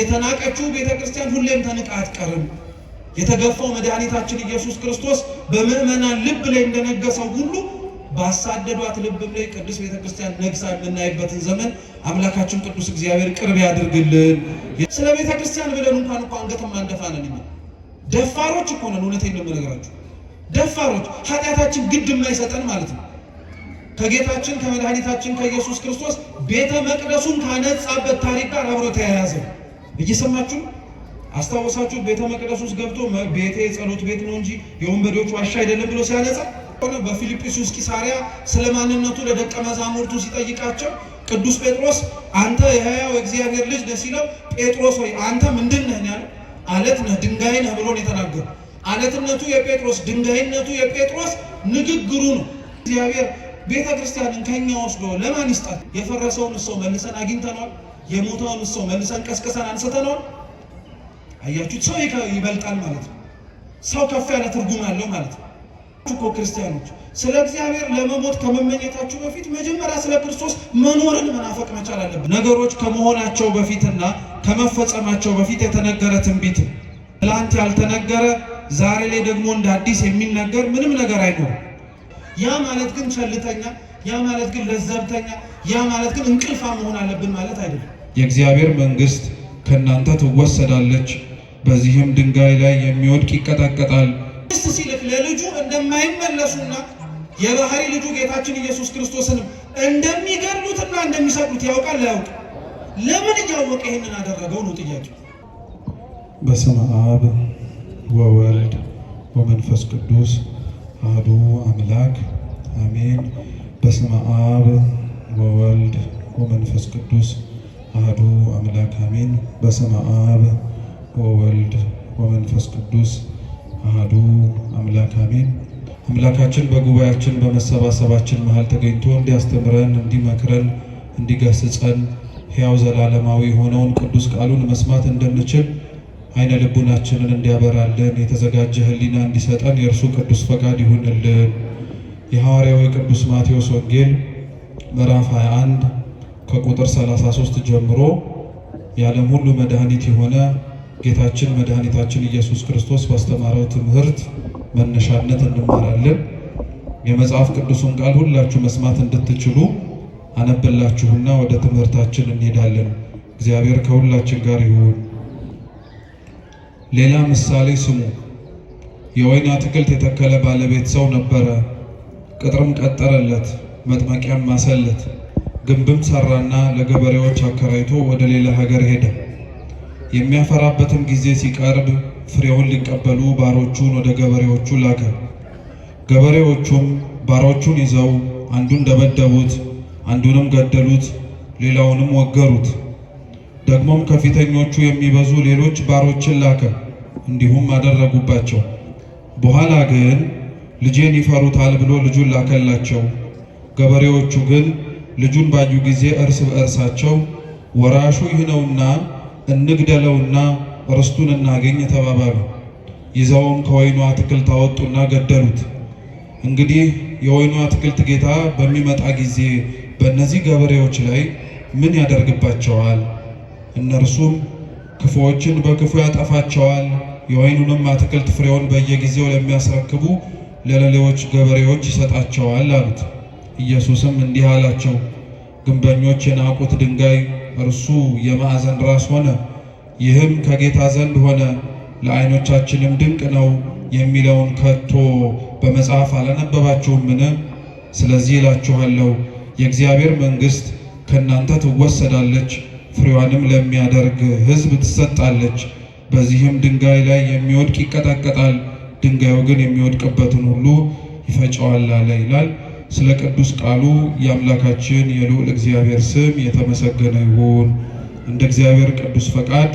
የተናቀችው ቤተ ክርስቲያን ሁሌም ተንቃ አትቀርም። የተገፋው መድኃኒታችን ኢየሱስ ክርስቶስ በምዕመናን ልብ ላይ እንደነገሰው ሁሉ ባሳደዷት ልብም ላይ ቅዱስ ቤተ ክርስቲያን ነግሳ የምናይበትን ዘመን አምላካችን ቅዱስ እግዚአብሔር ቅርብ ያድርግልን። ስለ ቤተ ክርስቲያን ብለን እንኳን እኮ አንገት ማንደፋ ነን። እኛ ደፋሮች እኮ ነን። እውነቴን ነው የምነግራችሁ፣ ደፋሮች፣ ኃጢአታችን ግድ የማይሰጠን ማለት ነው። ከጌታችን ከመድኃኒታችን ከኢየሱስ ክርስቶስ ቤተ መቅደሱን ካነጻበት ታሪክ ጋር አብሮ ተያያዘ። እየሰማችሁ አስታወሳችሁ? ቤተ መቅደስ ውስጥ ገብቶ ቤቴ የጸሎት ቤት ነው እንጂ የወንበዴዎች ዋሻ አይደለም ብሎ ሲያነጻ ሆነ። በፊልጵስዩስ ቂሳሪያ ስለ ማንነቱ ለደቀ መዛሙርቱ ሲጠይቃቸው ቅዱስ ጴጥሮስ አንተ የሕያው የእግዚአብሔር ልጅ ነህ ሲለው፣ ጴጥሮስ ሆይ አንተ ምንድን ነህ ያለው? አለት ነህ፣ ድንጋይ ነህ ብሎ ነው የተናገረው። አለትነቱ የጴጥሮስ፣ ድንጋይነቱ የጴጥሮስ ንግግሩ ነው። እግዚአብሔር ቤተ ክርስቲያንን ከኛ ወስዶ ለማን ይስጣት? የፈረሰውን ሰው መልሰን አግኝተነዋል። የሞተውን ሰው መልሰን ቀስቅሰን አንስተነዋል። አያችሁት? ሰው ይበልጣል ማለት ነው። ሰው ከፍ ያለ ትርጉም አለው ማለት ነው። እኮ ክርስቲያኖች ስለ እግዚአብሔር ለመሞት ከመመኘታችሁ በፊት መጀመሪያ ስለ ክርስቶስ መኖርን መናፈቅ መቻል አለብን። ነገሮች ከመሆናቸው በፊትና ከመፈጸማቸው በፊት የተነገረ ትንቢት፣ ትላንት ያልተነገረ ዛሬ ላይ ደግሞ እንደ አዲስ የሚነገር ምንም ነገር አይኖርም። ያ ማለት ግን ቸልተኛ፣ ያ ማለት ግን ለዘብተኛ፣ ያ ማለት ግን እንቅልፋ መሆን አለብን ማለት አይደለም። የእግዚአብሔር መንግሥት ከእናንተ ትወሰዳለች፣ በዚህም ድንጋይ ላይ የሚወድቅ ይቀጠቀጣል። መንግስት ሲልክ ለልጁ እንደማይመለሱና የባህሪ ልጁ ጌታችን ኢየሱስ ክርስቶስንም እንደሚገድሉትና እንደሚሰቅሉት ያውቃል አያውቅም? ለምን እያወቀ ይህንን አደረገው ነው ጥያቄው። በስመ አብ ወወልድ ወመንፈስ ቅዱስ አሐዱ አምላክ አሜን። በስመ አብ ወወልድ ወመንፈስ ቅዱስ አሐዱ አምላክ አሜን። በስመ አብ ወወልድ ወመንፈስ ቅዱስ አሐዱ አምላክ አሜን። አምላካችን በጉባኤያችን በመሰባሰባችን መሃል ተገኝቶ እንዲያስተምረን፣ እንዲመክረን፣ እንዲገስጸን፣ ሕያው ዘላለማዊ የሆነውን ቅዱስ ቃሉን መስማት እንድንችል ዓይነ ልቡናችንን እንዲያበራልን፣ የተዘጋጀ ሕሊና እንዲሰጠን የእርሱ ቅዱስ ፈቃድ ይሁንልን። የሐዋርያው የቅዱስ ማቴዎስ ወንጌል ምዕራፍ 21 ከቁጥር 33 ጀምሮ የዓለም ሁሉ መድኃኒት የሆነ ጌታችን መድኃኒታችን ኢየሱስ ክርስቶስ ባስተማረው ትምህርት መነሻነት እንማራለን። የመጽሐፍ ቅዱሱን ቃል ሁላችሁ መስማት እንድትችሉ አነብላችሁና ወደ ትምህርታችን እንሄዳለን። እግዚአብሔር ከሁላችን ጋር ይሁን። ሌላ ምሳሌ ስሙ። የወይን አትክልት የተከለ ባለቤት ሰው ነበረ። ቅጥርም ቀጠረለት፣ መጥመቂያም ማሰለት፣ ግንብም ሰራና ለገበሬዎች አከራይቶ ወደ ሌላ ሀገር ሄደ። የሚያፈራበትም ጊዜ ሲቀርብ ፍሬውን ሊቀበሉ ባሮቹን ወደ ገበሬዎቹ ላከ። ገበሬዎቹም ባሮቹን ይዘው አንዱን ደበደቡት፣ አንዱንም ገደሉት፣ ሌላውንም ወገሩት። ደግሞም ከፊተኞቹ የሚበዙ ሌሎች ባሮችን ላከ፣ እንዲሁም አደረጉባቸው። በኋላ ግን ልጄን ይፈሩታል ብሎ ልጁን ላከላቸው። ገበሬዎቹ ግን ልጁን ባዩ ጊዜ እርስ በእርሳቸው ወራሹ ይህ ነውና እንግደለውና ርስቱን እናገኝ ተባባሉ። ይዘውም ከወይኑ አትክልት አወጡና ገደሉት። እንግዲህ የወይኑ አትክልት ጌታ በሚመጣ ጊዜ በእነዚህ ገበሬዎች ላይ ምን ያደርግባቸዋል? እነርሱም ክፉዎችን በክፉ ያጠፋቸዋል፣ የወይኑንም አትክልት ፍሬውን በየጊዜው ለሚያስረክቡ ለሌሎች ገበሬዎች ይሰጣቸዋል አሉት። ኢየሱስም እንዲህ አላቸው፣ ግንበኞች የናቁት ድንጋይ እርሱ የማዕዘን ራስ ሆነ። ይህም ከጌታ ዘንድ ሆነ፣ ለዓይኖቻችንም ድንቅ ነው የሚለውን ከቶ በመጽሐፍ አላነበባችሁምን? ስለዚህ እላችኋለሁ የእግዚአብሔር መንግሥት ከእናንተ ትወሰዳለች፣ ፍሬዋንም ለሚያደርግ ሕዝብ ትሰጣለች። በዚህም ድንጋይ ላይ የሚወድቅ ይቀጠቀጣል፣ ድንጋዩ ግን የሚወድቅበትን ሁሉ ይፈጨዋል አለ ይላል። ስለ ቅዱስ ቃሉ የአምላካችን የልዑል እግዚአብሔር ስም የተመሰገነ ይሁን። እንደ እግዚአብሔር ቅዱስ ፈቃድ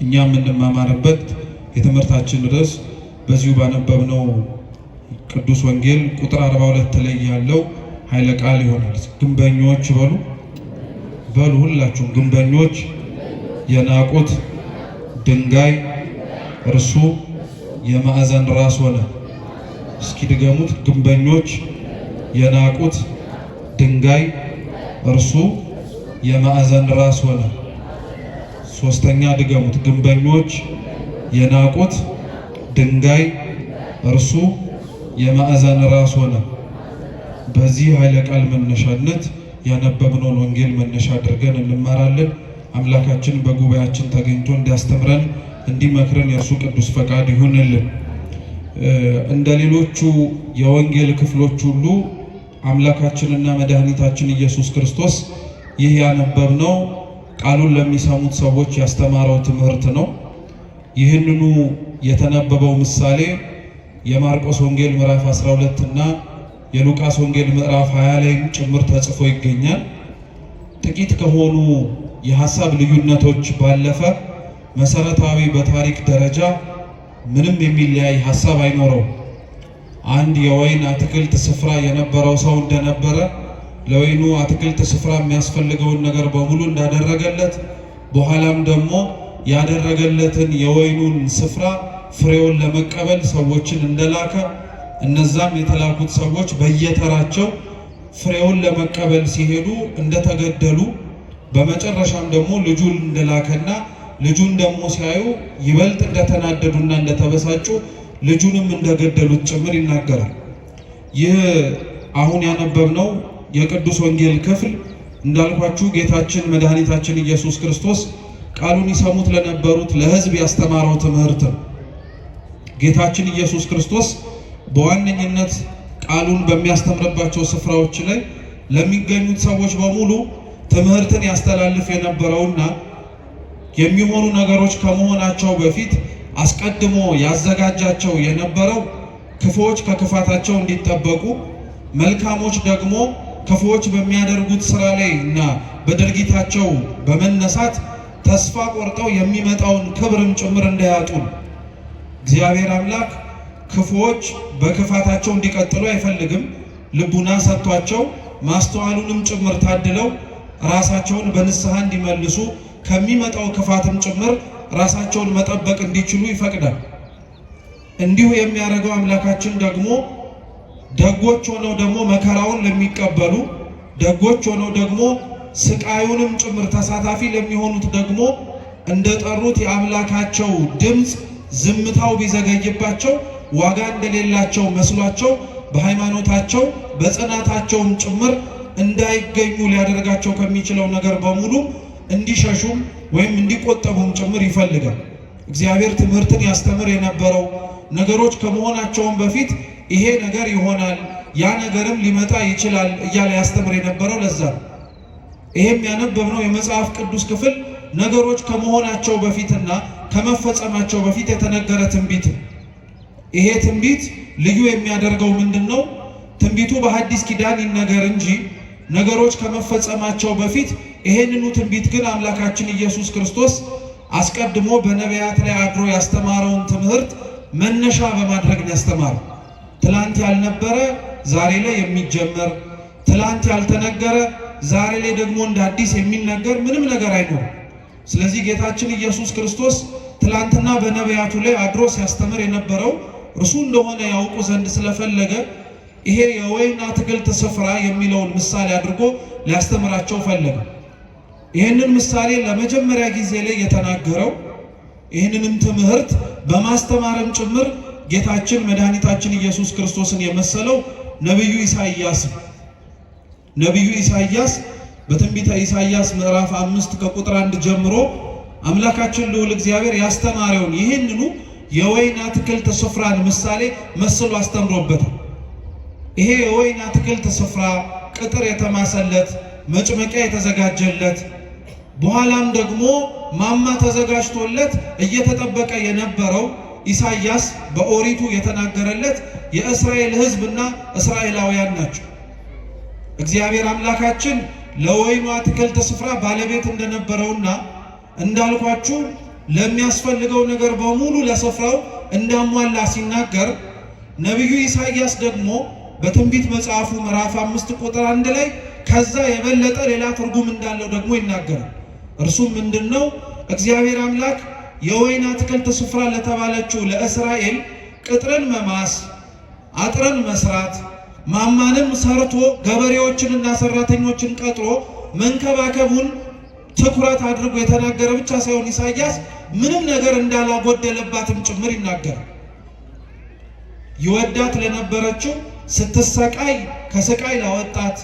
እኛ የምንማማርበት የትምህርታችን ርዕስ በዚሁ ባነበብነው ቅዱስ ወንጌል ቁጥር 42 ላይ ያለው ኃይለ ቃል ይሆናል። ግንበኞች በሉ በሉ ሁላችሁም፣ ግንበኞች የናቁት ድንጋይ እርሱ የማዕዘን ራስ ሆነ። እስኪ ድገሙት። ግንበኞች የናቁት ድንጋይ እርሱ የማዕዘን ራስ ሆነ። ሶስተኛ ድገሙት። ግንበኞች የናቁት ድንጋይ እርሱ የማዕዘን ራስ ሆነ። በዚህ ኃይለ ቃል መነሻነት ያነበብነውን ወንጌል መነሻ አድርገን እንማራለን። አምላካችን በጉባኤያችን ተገኝቶ እንዲያስተምረን እንዲመክረን የእርሱ ቅዱስ ፈቃድ ይሁንልን። እንደ ሌሎቹ የወንጌል ክፍሎች ሁሉ አምላካችንና መድኃኒታችን ኢየሱስ ክርስቶስ ይህ ያነበብነው ቃሉን ለሚሰሙት ሰዎች ያስተማረው ትምህርት ነው። ይህንኑ የተነበበው ምሳሌ የማርቆስ ወንጌል ምዕራፍ 12 እና የሉቃስ ወንጌል ምዕራፍ 20 ላይም ጭምር ተጽፎ ይገኛል። ጥቂት ከሆኑ የሐሳብ ልዩነቶች ባለፈ መሰረታዊ በታሪክ ደረጃ ምንም የሚለያይ ሐሳብ አይኖረው። አንድ የወይን አትክልት ስፍራ የነበረው ሰው እንደነበረ ለወይኑ አትክልት ስፍራ የሚያስፈልገውን ነገር በሙሉ እንዳደረገለት፣ በኋላም ደግሞ ያደረገለትን የወይኑን ስፍራ ፍሬውን ለመቀበል ሰዎችን እንደላከ፣ እነዛም የተላኩት ሰዎች በየተራቸው ፍሬውን ለመቀበል ሲሄዱ እንደተገደሉ፣ በመጨረሻም ደግሞ ልጁን እንደላከና ልጁን ደግሞ ሲያዩ ይበልጥ እንደተናደዱና እንደተበሳጩ ልጁንም እንደገደሉት ጭምር ይናገራል። ይህ አሁን ያነበብነው የቅዱስ ወንጌል ክፍል እንዳልኳችሁ ጌታችን መድኃኒታችን ኢየሱስ ክርስቶስ ቃሉን ይሰሙት ለነበሩት ለሕዝብ ያስተማረው ትምህርት ነው። ጌታችን ኢየሱስ ክርስቶስ በዋነኝነት ቃሉን በሚያስተምርባቸው ስፍራዎች ላይ ለሚገኙት ሰዎች በሙሉ ትምህርትን ያስተላልፍ የነበረውና የሚሆኑ ነገሮች ከመሆናቸው በፊት አስቀድሞ ያዘጋጃቸው የነበረው ክፉዎች ከክፋታቸው እንዲጠበቁ፣ መልካሞች ደግሞ ክፉዎች በሚያደርጉት ስራ ላይ እና በድርጊታቸው በመነሳት ተስፋ ቆርጠው የሚመጣውን ክብርም ጭምር እንዳያጡ። እግዚአብሔር አምላክ ክፉዎች በክፋታቸው እንዲቀጥሉ አይፈልግም። ልቡና ሰጥቷቸው ማስተዋሉንም ጭምር ታድለው ራሳቸውን በንስሐ እንዲመልሱ ከሚመጣው ክፋትም ጭምር ራሳቸውን መጠበቅ እንዲችሉ ይፈቅዳል። እንዲሁ የሚያደርገው አምላካችን ደግሞ ደጎች ሆነው ደግሞ መከራውን ለሚቀበሉ፣ ደጎች ሆነው ደግሞ ስቃዩንም ጭምር ተሳታፊ ለሚሆኑት ደግሞ እንደጠሩት የአምላካቸው ድምፅ ዝምታው ቢዘገይባቸው ዋጋ እንደሌላቸው መስሏቸው በሃይማኖታቸው በጽናታቸውም ጭምር እንዳይገኙ ሊያደርጋቸው ከሚችለው ነገር በሙሉ እንዲሸሹም ወይም እንዲቆጠቡም ጭምር ይፈልጋል። እግዚአብሔር ትምህርትን ያስተምር የነበረው ነገሮች ከመሆናቸውም በፊት ይሄ ነገር ይሆናል፣ ያ ነገርም ሊመጣ ይችላል እያለ ያስተምር የነበረው ለዛ ነው። ይሄም ያነበብነው የመጽሐፍ ቅዱስ ክፍል ነገሮች ከመሆናቸው በፊትና ከመፈጸማቸው በፊት የተነገረ ትንቢት ነው። ይሄ ትንቢት ልዩ የሚያደርገው ምንድን ነው? ትንቢቱ በሐዲስ ኪዳን ይነገር እንጂ ነገሮች ከመፈጸማቸው በፊት ይሄንኑ ትንቢት ግን አምላካችን ኢየሱስ ክርስቶስ አስቀድሞ በነቢያት ላይ አድሮ ያስተማረውን ትምህርት መነሻ በማድረግ ነው ያስተማረው። ትላንት ያልነበረ ዛሬ ላይ የሚጀመር፣ ትላንት ያልተነገረ ዛሬ ላይ ደግሞ እንደ አዲስ የሚነገር ምንም ነገር አይኖርም። ስለዚህ ጌታችን ኢየሱስ ክርስቶስ ትላንትና በነቢያቱ ላይ አድሮ ሲያስተምር የነበረው እርሱ እንደሆነ ያውቁ ዘንድ ስለፈለገ ይሄ የወይን አትክልት ስፍራ የሚለውን ምሳሌ አድርጎ ሊያስተምራቸው ፈለገ። ይህንን ምሳሌ ለመጀመሪያ ጊዜ ላይ የተናገረው ይህንንም ትምህርት በማስተማርም ጭምር ጌታችን መድኃኒታችን ኢየሱስ ክርስቶስን የመሰለው ነቢዩ ኢሳይያስ ነው። ነቢዩ ኢሳይያስ በትንቢተ ኢሳይያስ ምዕራፍ 5 ከቁጥር 1 ጀምሮ አምላካችን ልዑል እግዚአብሔር ያስተማረውን ይህንኑ የወይን አትክልት ስፍራን ምሳሌ መስሎ አስተምሮበታል። ይሄ የወይን አትክልት ስፍራ ቅጥር የተማሰለት፣ መጭመቂያ የተዘጋጀለት፣ በኋላም ደግሞ ማማ ተዘጋጅቶለት እየተጠበቀ የነበረው ኢሳይያስ በኦሪቱ የተናገረለት የእስራኤል ሕዝብና እስራኤላውያን ናቸው። እግዚአብሔር አምላካችን ለወይኑ አትክልት ስፍራ ባለቤት እንደነበረውና እንዳልኳችሁ ለሚያስፈልገው ነገር በሙሉ ለስፍራው እንዳሟላ ሲናገር፣ ነቢዩ ኢሳይያስ ደግሞ በትንቢት መጽሐፉ ምዕራፍ 5 ቁጥር 1 ላይ ከዛ የበለጠ ሌላ ትርጉም እንዳለው ደግሞ ይናገራል። እርሱም ምንድነው? እግዚአብሔር አምላክ የወይን አትክልት ስፍራ ለተባለችው ለእስራኤል ቅጥርን መማስ፣ አጥርን መስራት፣ ማማንም ሰርቶ ገበሬዎችንና ሰራተኞችን ቀጥሮ መንከባከቡን ትኩረት አድርጎ የተናገረ ብቻ ሳይሆን ኢሳይያስ ምንም ነገር እንዳላጎደለባትም ጭምር ይናገራል። ይወዳት ለነበረችው ስትሰቃይ ከስቃይ ላወጣት፣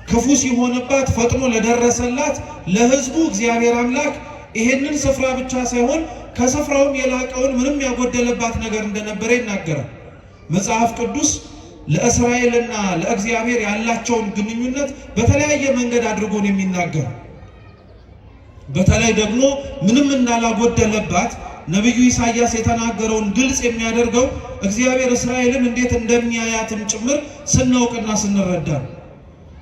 ክፉ ሲሆንባት ፈጥኖ ለደረሰላት ለሕዝቡ እግዚአብሔር አምላክ ይሄንን ስፍራ ብቻ ሳይሆን ከስፍራውም የላቀውን ምንም ያጎደለባት ነገር እንደነበረ ይናገራል። መጽሐፍ ቅዱስ ለእስራኤልና ለእግዚአብሔር ያላቸውን ግንኙነት በተለያየ መንገድ አድርጎ ነው የሚናገረው። በተለይ ደግሞ ምንም እንዳላጎደለባት ነቢዩ ኢሳይያስ የተናገረውን ግልጽ የሚያደርገው እግዚአብሔር እስራኤልን እንዴት እንደሚያያትም ጭምር ስናውቅና ስንረዳ ነው።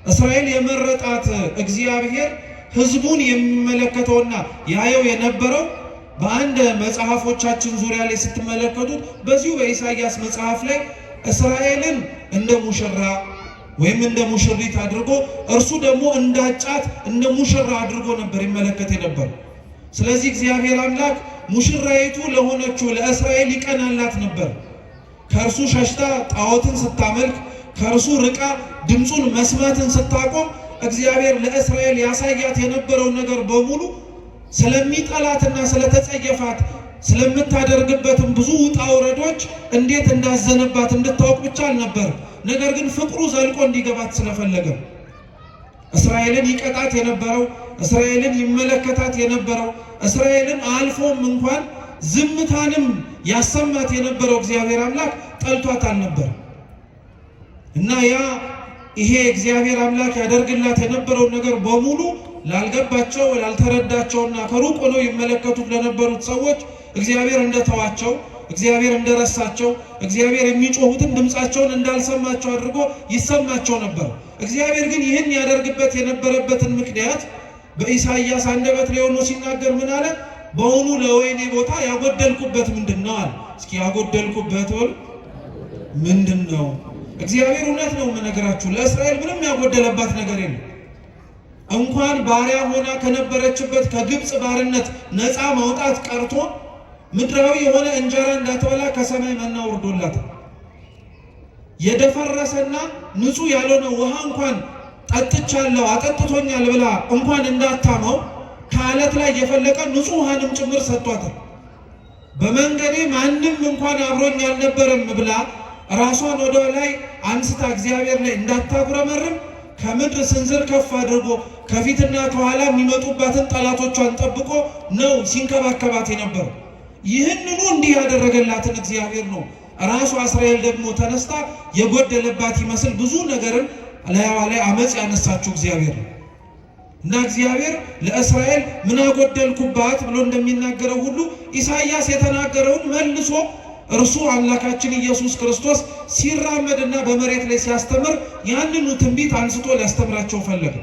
እስራኤል የመረጣት እግዚአብሔር ሕዝቡን የሚመለከተውና ያየው የነበረው በአንድ መጽሐፎቻችን ዙሪያ ላይ ስትመለከቱት በዚሁ በኢሳይያስ መጽሐፍ ላይ እስራኤልን እንደ ሙሽራ ወይም እንደ ሙሽሪት አድርጎ እርሱ ደግሞ እንዳጫት እንደ ሙሽራ አድርጎ ነበር ይመለከት የነበረው። ስለዚህ እግዚአብሔር አምላክ ሙሽራይቱ ለሆነችው ለእስራኤል ይቀናላት ነበር። ከእርሱ ሸሽታ ጣዖትን ስታመልክ፣ ከእርሱ ርቃ ድምፁን መስማትን ስታቆም እግዚአብሔር ለእስራኤል ያሳያት የነበረው ነገር በሙሉ ስለሚጠላትና ስለተጸየፋት ስለምታደርግበትም ብዙ ውጣ ውረዶች እንዴት እንዳዘነባት እንድታወቅ ብቻ አልነበር፣ ነገር ግን ፍቅሩ ዘልቆ እንዲገባት ስለፈለገ እስራኤልን ይቀጣት የነበረው፣ እስራኤልን ይመለከታት የነበረው፣ እስራኤልን አልፎም እንኳን ዝምታንም ያሰማት የነበረው እግዚአብሔር አምላክ ጠልቷት አልነበር እና ያ ይሄ እግዚአብሔር አምላክ ያደርግላት የነበረውን ነገር በሙሉ ላልገባቸው ላልተረዳቸውና ከሩቅ ሆነው ይመለከቱት ለነበሩት ሰዎች እግዚአብሔር እንደተዋቸው፣ እግዚአብሔር እንደረሳቸው፣ እግዚአብሔር የሚጮሁትን ድምፃቸውን እንዳልሰማቸው አድርጎ ይሰማቸው ነበር። እግዚአብሔር ግን ይህን ያደርግበት የነበረበትን ምክንያት በኢሳይያስ አንደበት ላይ ሆኖ ሲናገር ምን አለ? በውኑ ለወይኔ ቦታ ያጎደልኩበት ምንድን ነው አለ። እስኪ ያጎደልኩበት በሉ ምንድን ነው? እግዚአብሔር እውነት ነው የምነግራችሁ፣ ለእስራኤል ምንም ያጎደለባት ነገር የለም። እንኳን ባሪያ ሆና ከነበረችበት ከግብፅ ባርነት ነፃ ማውጣት ቀርቶ ምድራዊ የሆነ እንጀራ እንዳትበላ ከሰማይ መና ወርዶላታል። የደፈረሰና ንጹሕ ያልሆነ ውሃ እንኳን ጠጥቻለሁ አጠጥቶኛል ብላ እንኳን እንዳታመው ከአለት ላይ የፈለቀ ንጹሕ ውሃንም ጭምር ሰጥቷታል። በመንገዴ ማንም እንኳን አብሮኝ አልነበረም ብላ ራሷን ወደ ላይ አንስታ እግዚአብሔር ላይ እንዳታጉረመርም ከምድር ስንዝር ከፍ አድርጎ ከፊትና ከኋላ የሚመጡባትን ጠላቶቿን ጠብቆ ነው ሲንከባከባት የነበረው። ይህንኑ እንዲህ ያደረገላትን እግዚአብሔር ነው ራሷ እስራኤል ደግሞ ተነስታ የጎደለባት ይመስል ብዙ ነገርን ላይዋ ላይ አመፅ ያነሳችው እግዚአብሔር ነው። እና እግዚአብሔር ለእስራኤል ምን አጎደልኩባት ብሎ እንደሚናገረው ሁሉ ኢሳይያስ የተናገረውን መልሶ እርሱ አምላካችን ኢየሱስ ክርስቶስ ሲራመድና በመሬት ላይ ሲያስተምር ያንኑ ትንቢት አንስቶ ሊያስተምራቸው ፈለገ።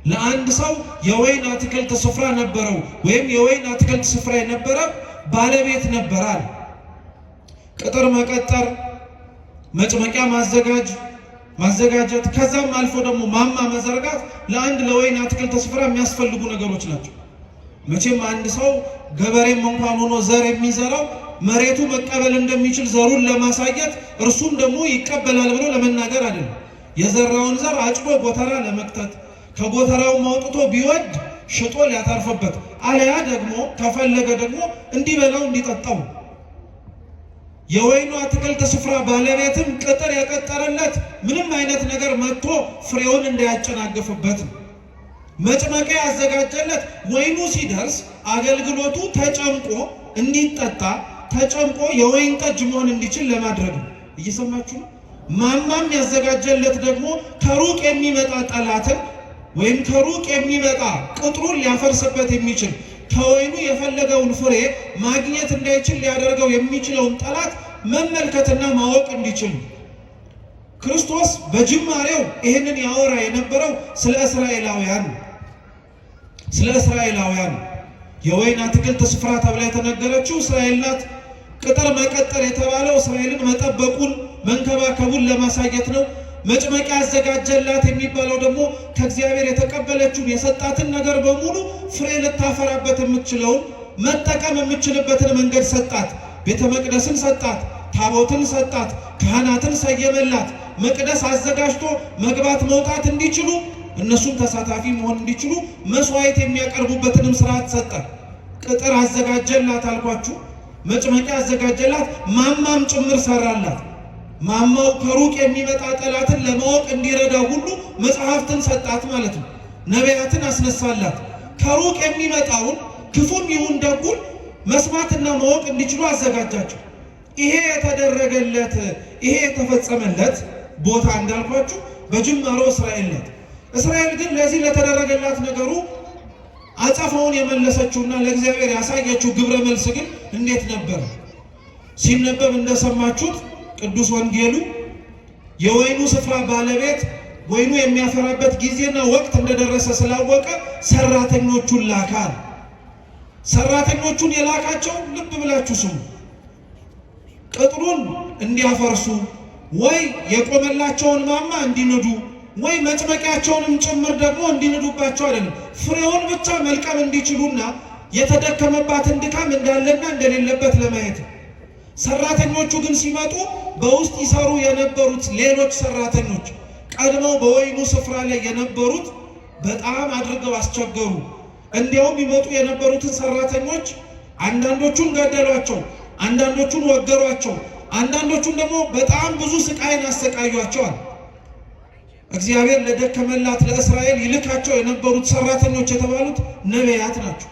ለአንድ ሰው የወይን አትክልት ስፍራ ነበረው፣ ወይም የወይን አትክልት ስፍራ የነበረ ባለቤት ነበራል። ቅጥር መቀጠር፣ መጭመቂያ ማዘጋጀት፣ ከዛም አልፎ ደግሞ ማማ መዘርጋት ለአንድ ለወይን አትክልት ስፍራ የሚያስፈልጉ ነገሮች ናቸው። መቼም አንድ ሰው ገበሬም እንኳን ሆኖ ዘር የሚዘራው መሬቱ መቀበል እንደሚችል ዘሩን ለማሳየት እርሱም ደግሞ ይቀበላል ብሎ ለመናገር አይደለም። የዘራውን ዘር አጭዶ ጎተራ ለመክተት ከጎተራው አውጥቶ ቢወድ ሽጦ ሊያተርፍበት፣ አለያ ደግሞ ከፈለገ ደግሞ እንዲበላው እንዲጠጣው። የወይኑ አትክልት ስፍራ ባለቤትም ቅጥር የቀጠረለት ምንም አይነት ነገር መጥቶ ፍሬውን እንዳያጨናግፍበት ነው። መጭመቂያ ያዘጋጀለት ወይኑ ሲደርስ አገልግሎቱ ተጨምቆ እንዲጠጣ ተጨምቆ የወይን ጠጅ መሆን እንዲችል ለማድረግ ነው። እየሰማችሁ ነው። ማማም ያዘጋጀለት ደግሞ ከሩቅ የሚመጣ ጠላትን ወይም ከሩቅ የሚመጣ ቅጥሩን ሊያፈርስበት የሚችል ከወይኑ የፈለገውን ፍሬ ማግኘት እንዳይችል ሊያደርገው የሚችለውን ጠላት መመልከትና ማወቅ እንዲችል ክርስቶስ በጅማሬው ይህንን ያወራ የነበረው ስለ እስራኤላውያን ስለ እስራኤላውያን የወይን አትክልት ስፍራ ተብላ የተነገረችው እስራኤል ናት። ቅጥር መቀጠር የተባለው እስራኤልን መጠበቁን መንከባከቡን ለማሳየት ነው። መጭመቂያ ያዘጋጀላት የሚባለው ደግሞ ከእግዚአብሔር የተቀበለችውን የሰጣትን ነገር በሙሉ ፍሬ ልታፈራበት የምትችለውን መጠቀም የምትችልበትን መንገድ ሰጣት። ቤተ መቅደስን ሰጣት፣ ታቦትን ሰጣት፣ ካህናትን ሰየመላት። መቅደስ አዘጋጅቶ መግባት መውጣት እንዲችሉ እነሱም ተሳታፊ መሆን እንዲችሉ መስዋዕት የሚያቀርቡበትንም ስርዓት ሰጠ። ቅጥር አዘጋጀላት አልኳችሁ፣ መጭመቂያ አዘጋጀላት፣ ማማም ጭምር ሰራላት። ማማው ከሩቅ የሚመጣ ጠላትን ለማወቅ እንዲረዳ ሁሉ መጽሐፍትን ሰጣት ማለት ነው። ነቢያትን አስነሳላት። ከሩቅ የሚመጣውን ክፉም ይሁን ደጉን መስማትና ማወቅ እንዲችሉ አዘጋጃቸው። ይሄ የተደረገለት ይሄ የተፈጸመለት ቦታ እንዳልኳችሁ በጅማሮ እስራኤል ናት። እስራኤል ግን ለዚህ ለተደረገላት ነገሩ አጸፋውን የመለሰችውና ለእግዚአብሔር ያሳየችው ግብረ መልስ ግን እንዴት ነበር? ሲነበብ እንደሰማችሁት ቅዱስ ወንጌሉ የወይኑ ስፍራ ባለቤት ወይኑ የሚያፈራበት ጊዜና ወቅት እንደደረሰ ስላወቀ ሰራተኞቹን ላካል። ሰራተኞቹን የላካቸው ልብ ብላችሁ ስሙ፣ ቅጥሩን እንዲያፈርሱ ወይ የቆመላቸውን ማማ እንዲንዱ ወይ መጭመቂያቸውንም ጭምር ደግሞ እንዲንዱባቸው አይደለም፣ ፍሬውን ብቻ መልቀም እንዲችሉና የተደከመባትን ድካም እንዳለና እንደሌለበት ለማየት ነው። ሰራተኞቹ ግን ሲመጡ በውስጥ ይሰሩ የነበሩት ሌሎች ሰራተኞች ቀድመው በወይኑ ስፍራ ላይ የነበሩት በጣም አድርገው አስቸገሩ። እንዲያውም ይመጡ የነበሩትን ሰራተኞች አንዳንዶቹን ገደሏቸው፣ አንዳንዶቹን ወገሯቸው፣ አንዳንዶቹን ደግሞ በጣም ብዙ ስቃይን አሰቃዩቸዋል። እግዚአብሔር ለደከመላት ለእስራኤል ይልካቸው የነበሩት ሰራተኞች የተባሉት ነቢያት ናቸው።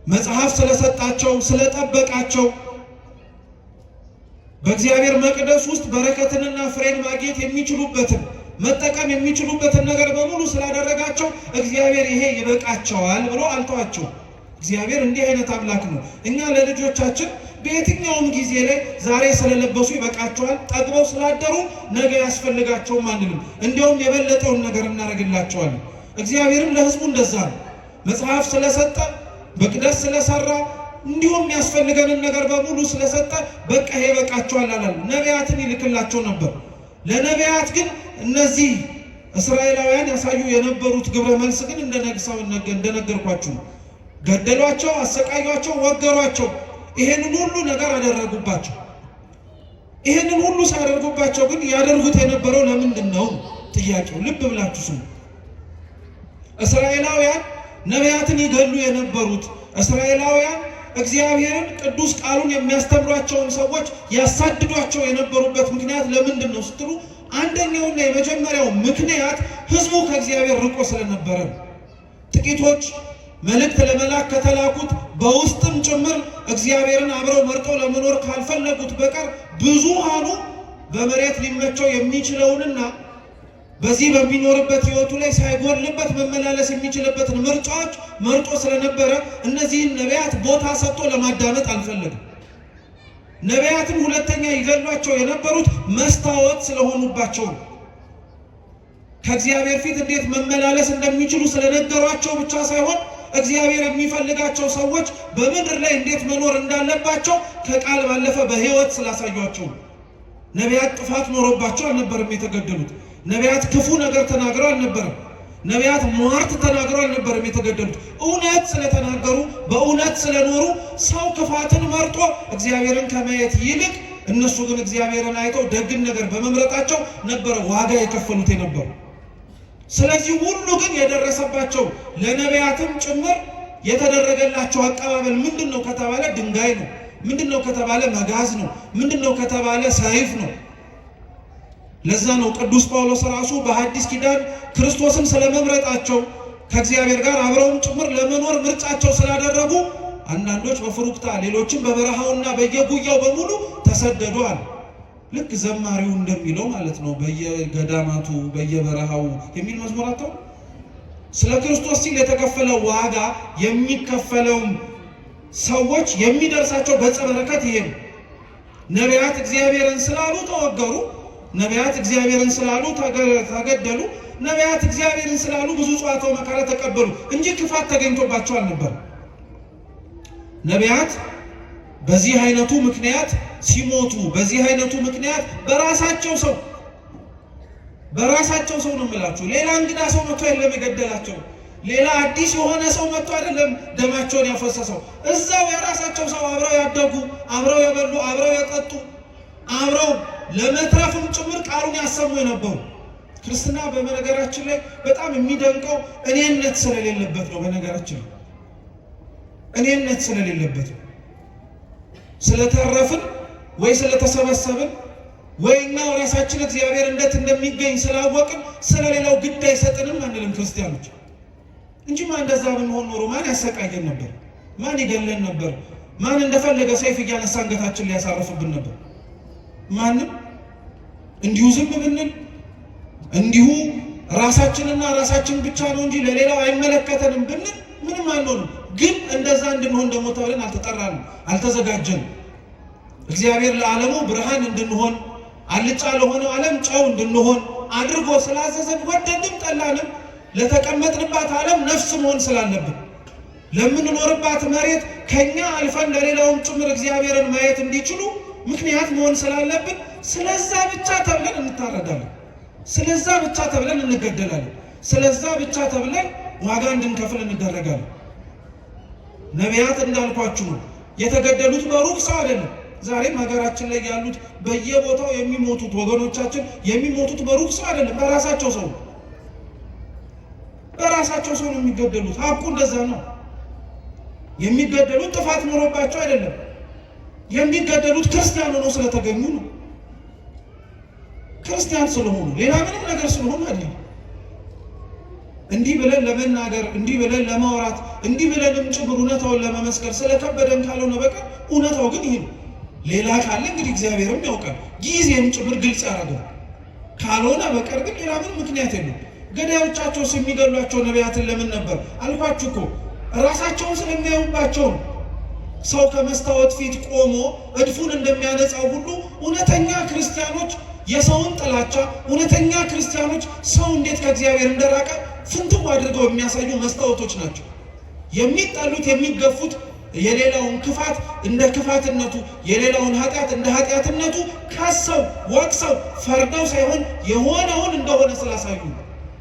መጽሐፍ ስለሰጣቸው ስለጠበቃቸው በእግዚአብሔር መቅደስ ውስጥ በረከትንና ፍሬን ማግኘት የሚችሉበትን መጠቀም የሚችሉበትን ነገር በሙሉ ስላደረጋቸው እግዚአብሔር ይሄ ይበቃቸዋል ብሎ አልተዋቸውም። እግዚአብሔር እንዲህ አይነት አምላክ ነው። እኛ ለልጆቻችን በየትኛውም ጊዜ ላይ ዛሬ ስለለበሱ ይበቃቸዋል፣ ጠግበው ስላደሩ ነገ ያስፈልጋቸውም አንልም። እንዲያውም የበለጠውን ነገር እናደርግላቸዋለን። እግዚአብሔርም ለሕዝቡ እንደዛ ነው። መጽሐፍ ስለሰጠ መቅደስ ስለሰራ እንዲሁም የሚያስፈልገንን ነገር በሙሉ ስለሰጠ በቃ ይሄ ይበቃቸዋል አላለም። ነቢያትን ይልክላቸው ነበር። ለነቢያት ግን እነዚህ እስራኤላውያን ያሳዩ የነበሩት ግብረ መልስ ግን እንደነገርኳችሁ ነው። ገደሏቸው፣ አሰቃዩቸው፣ ወገሯቸው። ይሄንን ሁሉ ነገር አደረጉባቸው። ይሄንን ሁሉ ሲያደርጉባቸው ግን ያደርጉት የነበረው ለምንድን ነው ጥያቄው። ልብ ብላችሁ ስሙ። እስራኤላውያን ነቢያትን ይገሉ የነበሩት እስራኤላውያን እግዚአብሔርን ቅዱስ ቃሉን የሚያስተምሯቸውን ሰዎች ያሳድዷቸው የነበሩበት ምክንያት ለምንድን ነው ስትሉ፣ አንደኛውና የመጀመሪያው ምክንያት ሕዝቡ ከእግዚአብሔር ርቆ ስለነበረ ነው። ጥቂቶች መልእክት ለመላክ ከተላኩት በውስጥም ጭምር እግዚአብሔርን አብረው መርጠው ለመኖር ካልፈለጉት በቀር ብዙሃኑ በመሬት ሊመቸው የሚችለውንና በዚህ በሚኖርበት ሕይወቱ ላይ ሳይጎልበት መመላለስ የሚችልበትን ምርጫዎች መርጦ ስለነበረ እነዚህን ነቢያት ቦታ ሰጥቶ ለማዳመጥ አልፈለግም። ነቢያትን ሁለተኛ ይገሏቸው የነበሩት መስታወት ስለሆኑባቸው ነው። ከእግዚአብሔር ፊት እንዴት መመላለስ እንደሚችሉ ስለነገሯቸው ብቻ ሳይሆን እግዚአብሔር የሚፈልጋቸው ሰዎች በምድር ላይ እንዴት መኖር እንዳለባቸው ከቃል ባለፈ በሕይወት ስላሳዩቸው ነው። ነቢያት ጥፋት ኖሮባቸው አልነበረም የተገደሉት። ነቢያት ክፉ ነገር ተናግረው አልነበረም። ነቢያት ሟርት ተናግረው አልነበረም የተገደሉት። እውነት ስለተናገሩ በእውነት ስለኖሩ ሰው ክፋትን መርጦ እግዚአብሔርን ከማየት ይልቅ እነሱ ግን እግዚአብሔርን አይተው ደግን ነገር በመምረጣቸው ነበረ ዋጋ የከፈሉት የነበሩ። ስለዚህ ሁሉ ግን የደረሰባቸው ለነቢያትም ጭምር የተደረገላቸው አቀባበል ምንድን ነው ከተባለ ድንጋይ ነው። ምንድን ነው ከተባለ መጋዝ ነው። ምንድን ነው ከተባለ ሰይፍ ነው። ለዛ ነው ቅዱስ ጳውሎስ ራሱ በሐዲስ ኪዳን ክርስቶስን ስለመምረጣቸው ከእግዚአብሔር ጋር አብረውም ጭምር ለመኖር ምርጫቸው ስላደረጉ አንዳንዶች በፍሩክታ ሌሎችም በበረሃውና በየጉያው በሙሉ ተሰደዱ አለ። ልክ ዘማሪው እንደሚለው ማለት ነው። በየገዳማቱ በየበረሃው የሚል መዝሙር አታው ስለ ክርስቶስ ሲል የተከፈለ ዋጋ የሚከፈለውም ሰዎች የሚደርሳቸው ገጸ በረከት ይሄ ነው። ነቢያት እግዚአብሔርን ስላሉ ተወገሩ። ነቢያት እግዚአብሔርን ስላሉ ተገደሉ። ነቢያት እግዚአብሔርን ስላሉ ብዙ ጽዋተ መከራ ተቀበሉ እንጂ ክፋት ተገኝቶባቸው አልነበር። ነቢያት በዚህ አይነቱ ምክንያት ሲሞቱ፣ በዚህ አይነቱ ምክንያት በራሳቸው ሰው በራሳቸው ሰው ነው የምላችሁ። ሌላ እንግዳ ሰው መጥቶ የለም የገደላቸው። ሌላ አዲስ የሆነ ሰው መጥቶ አይደለም ደማቸውን ያፈሰሰው። እዛው የራሳቸው ሰው አብረው ያደጉ፣ አብረው የበሉ፣ አብረው የጠጡ፣ አብረው ለመትረፍም ጭምር ቃሉን ያሰሙ የነበሩ ክርስትና በነገራችን ላይ በጣም የሚደንቀው እኔነት ስለሌለበት ነው። በነገራችን ላይ እኔነት ስለሌለበት ነው። ስለተረፍን ወይ ስለተሰበሰብን ወይ እኛው ራሳችን እግዚአብሔር እንዴት እንደሚገኝ ስላወቅን ስለሌላው ግድ አይሰጥንም አንልም ክርስቲያኖች። እንጂማ እንደዛ ብንሆን ኖሮ ማን ያሰቃየን ነበር? ማን ይገለን ነበር? ማን እንደፈለገ ሰይፍ እያነሳ አንገታችን ሊያሳርፍብን ነበር? ማንም። እንዲሁ ዝም ብንል እንዲሁ ራሳችንና ራሳችን ብቻ ነው እንጂ ለሌላው አይመለከተንም ብንል ምንም አንሆንም። ግን እንደዛ እንድንሆን ደግሞ ተብለን አልተጠራንም፣ አልተዘጋጀንም። እግዚአብሔር ለዓለሙ ብርሃን እንድንሆን አልጫ ለሆነው ዓለም ጨው እንድንሆን አድርጎ ስላዘዘን ወደድንም ጠላንም ለተቀመጥንባት ዓለም ነፍስ መሆን ስላለብን ለምንኖርባት መሬት ከኛ አልፈን ለሌላውም ጭምር እግዚአብሔርን ማየት እንዲችሉ ምክንያት መሆን ስላለብን ስለዛ ብቻ ተብለን እንታረዳለን። ስለዛ ብቻ ተብለን እንገደላለን። ስለዛ ብቻ ተብለን ዋጋ እንድንከፍል እንደረጋለን። ነቢያት እንዳልኳችሁ ነው የተገደሉት በሩቅ ሰው አይደለም። ዛሬም ሀገራችን ላይ ያሉት በየቦታው የሚሞቱት ወገኖቻችን የሚሞቱት በሩቅ ሰው አይደለም፣ በራሳቸው ሰው ነው። በራሳቸው ሰው ነው የሚገደሉት። ሀቁ እንደዛ ነው። የሚገደሉት ጥፋት ኖሮባቸው አይደለም። የሚገደሉት ክርስቲያን ሆነው ስለተገኙ ነው። ክርስቲያን ስለሆኑ ሌላ ምንም ነገር ስለሆኑ አይደለም። እንዲህ ብለን ለመናገር እንዲህ ብለን ለማውራት እንዲህ ብለንም ጭምር እውነታውን ለመመስከር ስለከበደን ካልሆነ በቀር እውነታው ግን ይህ ነው። ሌላ ካለ እንግዲህ እግዚአብሔርም ያውቃል፣ ጊዜም ጭምር ግልጽ ያደርገዋል። ካልሆነ በቀር ግን ሌላ ምንም ምክንያት የለም። ገዳዮቻቸው የሚገሏቸው ነቢያትን ለምን ነበር አልኳችሁ እኮ ራሳቸውን ስለሚያዩባቸው ነው። ሰው ከመስታወት ፊት ቆሞ እድፉን እንደሚያነጻው ሁሉ እውነተኛ ክርስቲያኖች የሰውን ጥላቻ፣ እውነተኛ ክርስቲያኖች ሰው እንዴት ከእግዚአብሔር እንደራቀ ፍንትው አድርገው የሚያሳዩ መስታወቶች ናቸው። የሚጠሉት የሚገፉት የሌላውን ክፋት እንደ ክፋትነቱ የሌላውን ኃጢአት እንደ ኃጢአትነቱ ከሰው ወቅሰው ፈርደው ሳይሆን የሆነውን እንደሆነ ስላሳዩ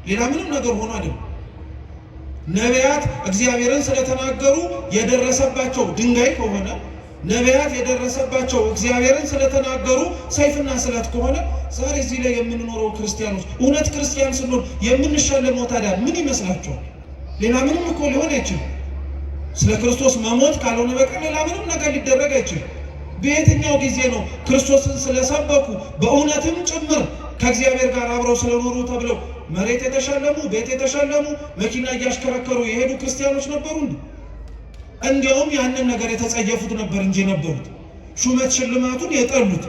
ሌላ ምንም ነገር ሆኖ አይደለም። ነቢያት እግዚአብሔርን ስለተናገሩ የደረሰባቸው ድንጋይ ከሆነ፣ ነቢያት የደረሰባቸው እግዚአብሔርን ስለተናገሩ ሰይፍና ስለት ከሆነ፣ ዛሬ እዚህ ላይ የምንኖረው ክርስቲያኖች እውነት ክርስቲያን ስንሆን የምንሸለመው ታዲያ ምን ይመስላችኋል? ሌላ ምንም እኮ ሊሆን አይችልም። ስለ ክርስቶስ መሞት ካልሆነ በቀር ሌላ ምንም ነገር ሊደረግ አይችልም። በየትኛው ጊዜ ነው ክርስቶስን ስለሰበኩ በእውነትም ጭምር ከእግዚአብሔር ጋር አብረው ስለኖሩ ተብለው መሬት የተሸለሙ ቤት የተሸለሙ መኪና እያሽከረከሩ የሄዱ ክርስቲያኖች ነበሩ እንዴ? እንዲያውም ያንን ነገር የተጸየፉት ነበር እንጂ የነበሩት ሹመት ሽልማቱን የጠሉት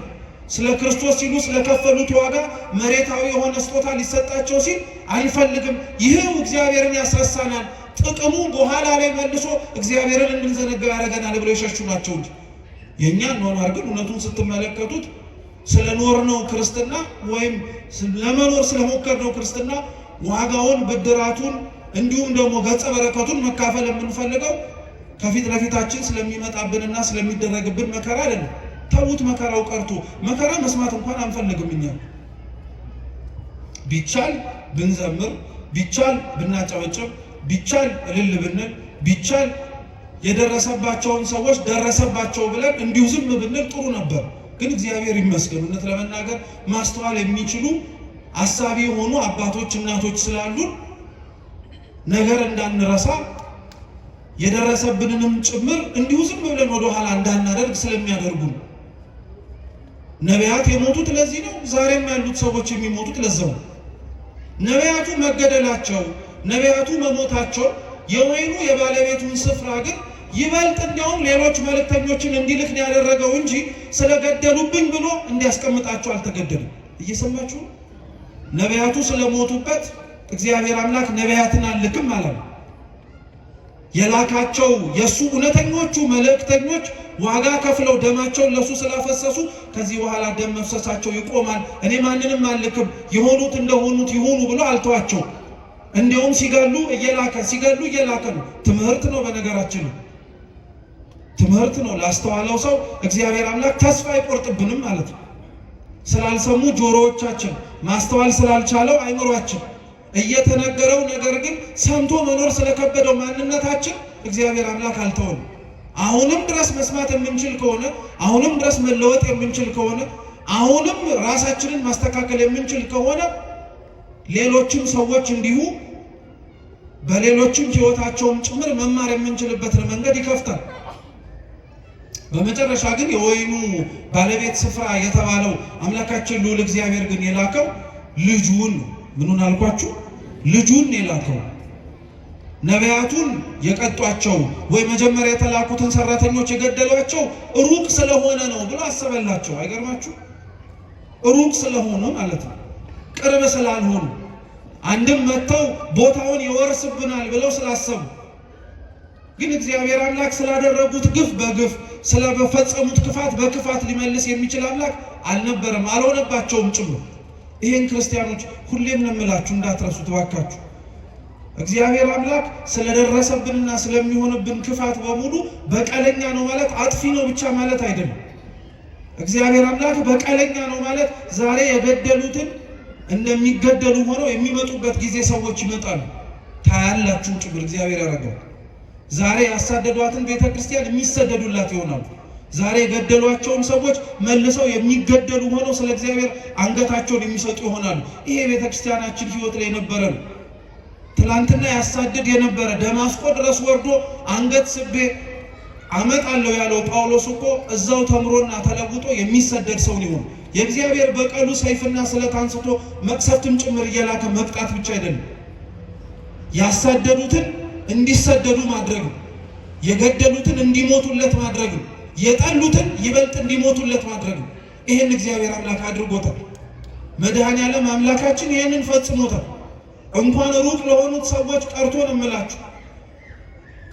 ስለ ክርስቶስ ሲሉ ስለከፈሉት ዋጋ መሬታዊ የሆነ ስጦታ ሊሰጣቸው ሲል አንፈልግም፣ ይህው እግዚአብሔርን ያስረሳናል፣ ጥቅሙ በኋላ ላይ መልሶ እግዚአብሔርን እንድንዘነጋው ያደርገናል ብለው የሸሹ ናቸው እንጂ የእኛ ኗኗር ግን እውነቱን ስትመለከቱት ስለኖርነው ክርስትና ወይም ለመኖር ስለሞከርነው ክርስትና ዋጋውን ብድራቱን እንዲሁም ደግሞ ገጸ በረከቱን መካፈል የምንፈልገው ከፊት ለፊታችን ስለሚመጣብንና ስለሚደረግብን መከራ አይደለም። ተዉት፣ መከራው ቀርቶ መከራ መስማት እንኳን አንፈልግም። እኛ ቢቻል ብንዘምር፣ ቢቻል ብናጨበጭብ፣ ቢቻል እልል ብንል፣ ቢቻል የደረሰባቸውን ሰዎች ደረሰባቸው ብለን እንዲሁ ዝም ብንል ጥሩ ነበር። ግን እግዚአብሔር ይመስገን እውነት ለመናገር ማስተዋል የሚችሉ አሳቢ የሆኑ አባቶች እናቶች ስላሉን ነገር እንዳንረሳ የደረሰብንንም ጭምር እንዲሁ ዝም ብለን ወደኋላ እንዳናደርግ ስለሚያደርጉን ነቢያት የሞቱት ለዚህ ነው። ዛሬም ያሉት ሰዎች የሚሞቱት ለዛው ነው። ነቢያቱ መገደላቸው፣ ነቢያቱ መሞታቸው የወይኑ የባለቤቱን ስፍራ ግን ይበልጥ እንዲያውም ሌሎች መልእክተኞችን እንዲልክ ነው ያደረገው እንጂ ስለገደሉብኝ ብሎ እንዲያስቀምጣቸው አልተገደለም። እየሰማችሁ ነቢያቱ ስለሞቱበት እግዚአብሔር አምላክ ነቢያትን አልልክም አላለም። የላካቸው የእሱ እውነተኞቹ መልእክተኞች ዋጋ ከፍለው ደማቸውን ለሱ ስላፈሰሱ ከዚህ በኋላ ደም መፍሰሳቸው ይቆማል፣ እኔ ማንንም አልልክም፣ የሆኑት እንደሆኑት ይሁኑ ብሎ አልተዋቸው። እንዲያውም ሲገሉ እየላከ ሲገሉ እየላከ ነው። ትምህርት ነው፣ በነገራችን ትምህርት ነው። ላስተዋለው ሰው እግዚአብሔር አምላክ ተስፋ አይቆርጥብንም ማለት ነው። ስላልሰሙ ጆሮዎቻችን፣ ማስተዋል ስላልቻለው አይምሯችን እየተነገረው ነገር ግን ሰምቶ መኖር ስለከበደው ማንነታችን እግዚአብሔር አምላክ አልተወንም። አሁንም ድረስ መስማት የምንችል ከሆነ፣ አሁንም ድረስ መለወጥ የምንችል ከሆነ፣ አሁንም ራሳችንን ማስተካከል የምንችል ከሆነ ሌሎችም ሰዎች እንዲሁ በሌሎችም ሕይወታቸውም ጭምር መማር የምንችልበትን መንገድ ይከፍታል። በመጨረሻ ግን የወይኑ ባለቤት ስፍራ የተባለው አምላካችን ልዑል እግዚአብሔር ግን የላከው ልጁን ነው። ምኑን አልኳችሁ? ልጁን የላከው። ነቢያቱን የቀጧቸው ወይ መጀመሪያ የተላኩትን ሰራተኞች የገደሏቸው ሩቅ ስለሆነ ነው ብሎ አሰበላቸው። አይገርማችሁ? ሩቅ ስለሆኑ ማለት ነው፣ ቅርብ ስላልሆኑ፣ አንድም መጥተው ቦታውን ይወርስብናል ብለው ስላሰቡ። ግን እግዚአብሔር አምላክ ስላደረጉት ግፍ በግፍ፣ ስለፈጸሙት ክፋት በክፋት ሊመልስ የሚችል አምላክ አልነበረም፣ አልሆነባቸውም ጭምር። ይህን ክርስቲያኖች ሁሌም ነው የምላችሁ፣ እንዳትረሱት እባካችሁ። እግዚአብሔር አምላክ ስለደረሰብንና ስለሚሆንብን ክፋት በሙሉ በቀለኛ ነው ማለት አጥፊ ነው ብቻ ማለት አይደለም። እግዚአብሔር አምላክ በቀለኛ ነው ማለት ዛሬ የገደሉትን እንደሚገደሉ ሆነው የሚመጡበት ጊዜ ሰዎች ይመጣሉ፣ ታያላችሁ ጭምር እግዚአብሔር ያደረገው። ዛሬ ያሳደዷትን ቤተ ክርስቲያን የሚሰደዱላት ይሆናሉ። ዛሬ የገደሏቸውን ሰዎች መልሰው የሚገደሉ ሆነው ስለ እግዚአብሔር አንገታቸውን የሚሰጡ ይሆናሉ። ይሄ የቤተ ክርስቲያናችን ሕይወት ላይ የነበረ ነው። ትላንትና ያሳድድ የነበረ፣ ደማስቆ ድረስ ወርዶ አንገት ስቤ አመጣለሁ ያለው ጳውሎስ እኮ እዛው ተምሮና ተለውጦ የሚሰደድ ሰው ነው። የእግዚአብሔር በቀሉ ሰይፍና ስለት አንስቶ መቅሰፍትም ጭምር እየላከ መቅጣት ብቻ አይደለም። ያሳደዱትን እንዲሰደዱ ማድረግ ነው። የገደሉትን እንዲሞቱለት ማድረግ ነው። የጠሉትን ይበልጥ እንዲሞቱለት ማድረግ ነው። ይህን እግዚአብሔር አምላክ አድርጎታል። መድኃኔ ዓለም አምላካችን ይህንን ፈጽሞታል። እንኳን ሩቅ ለሆኑት ሰዎች ቀርቶ ነው የምላችሁ፣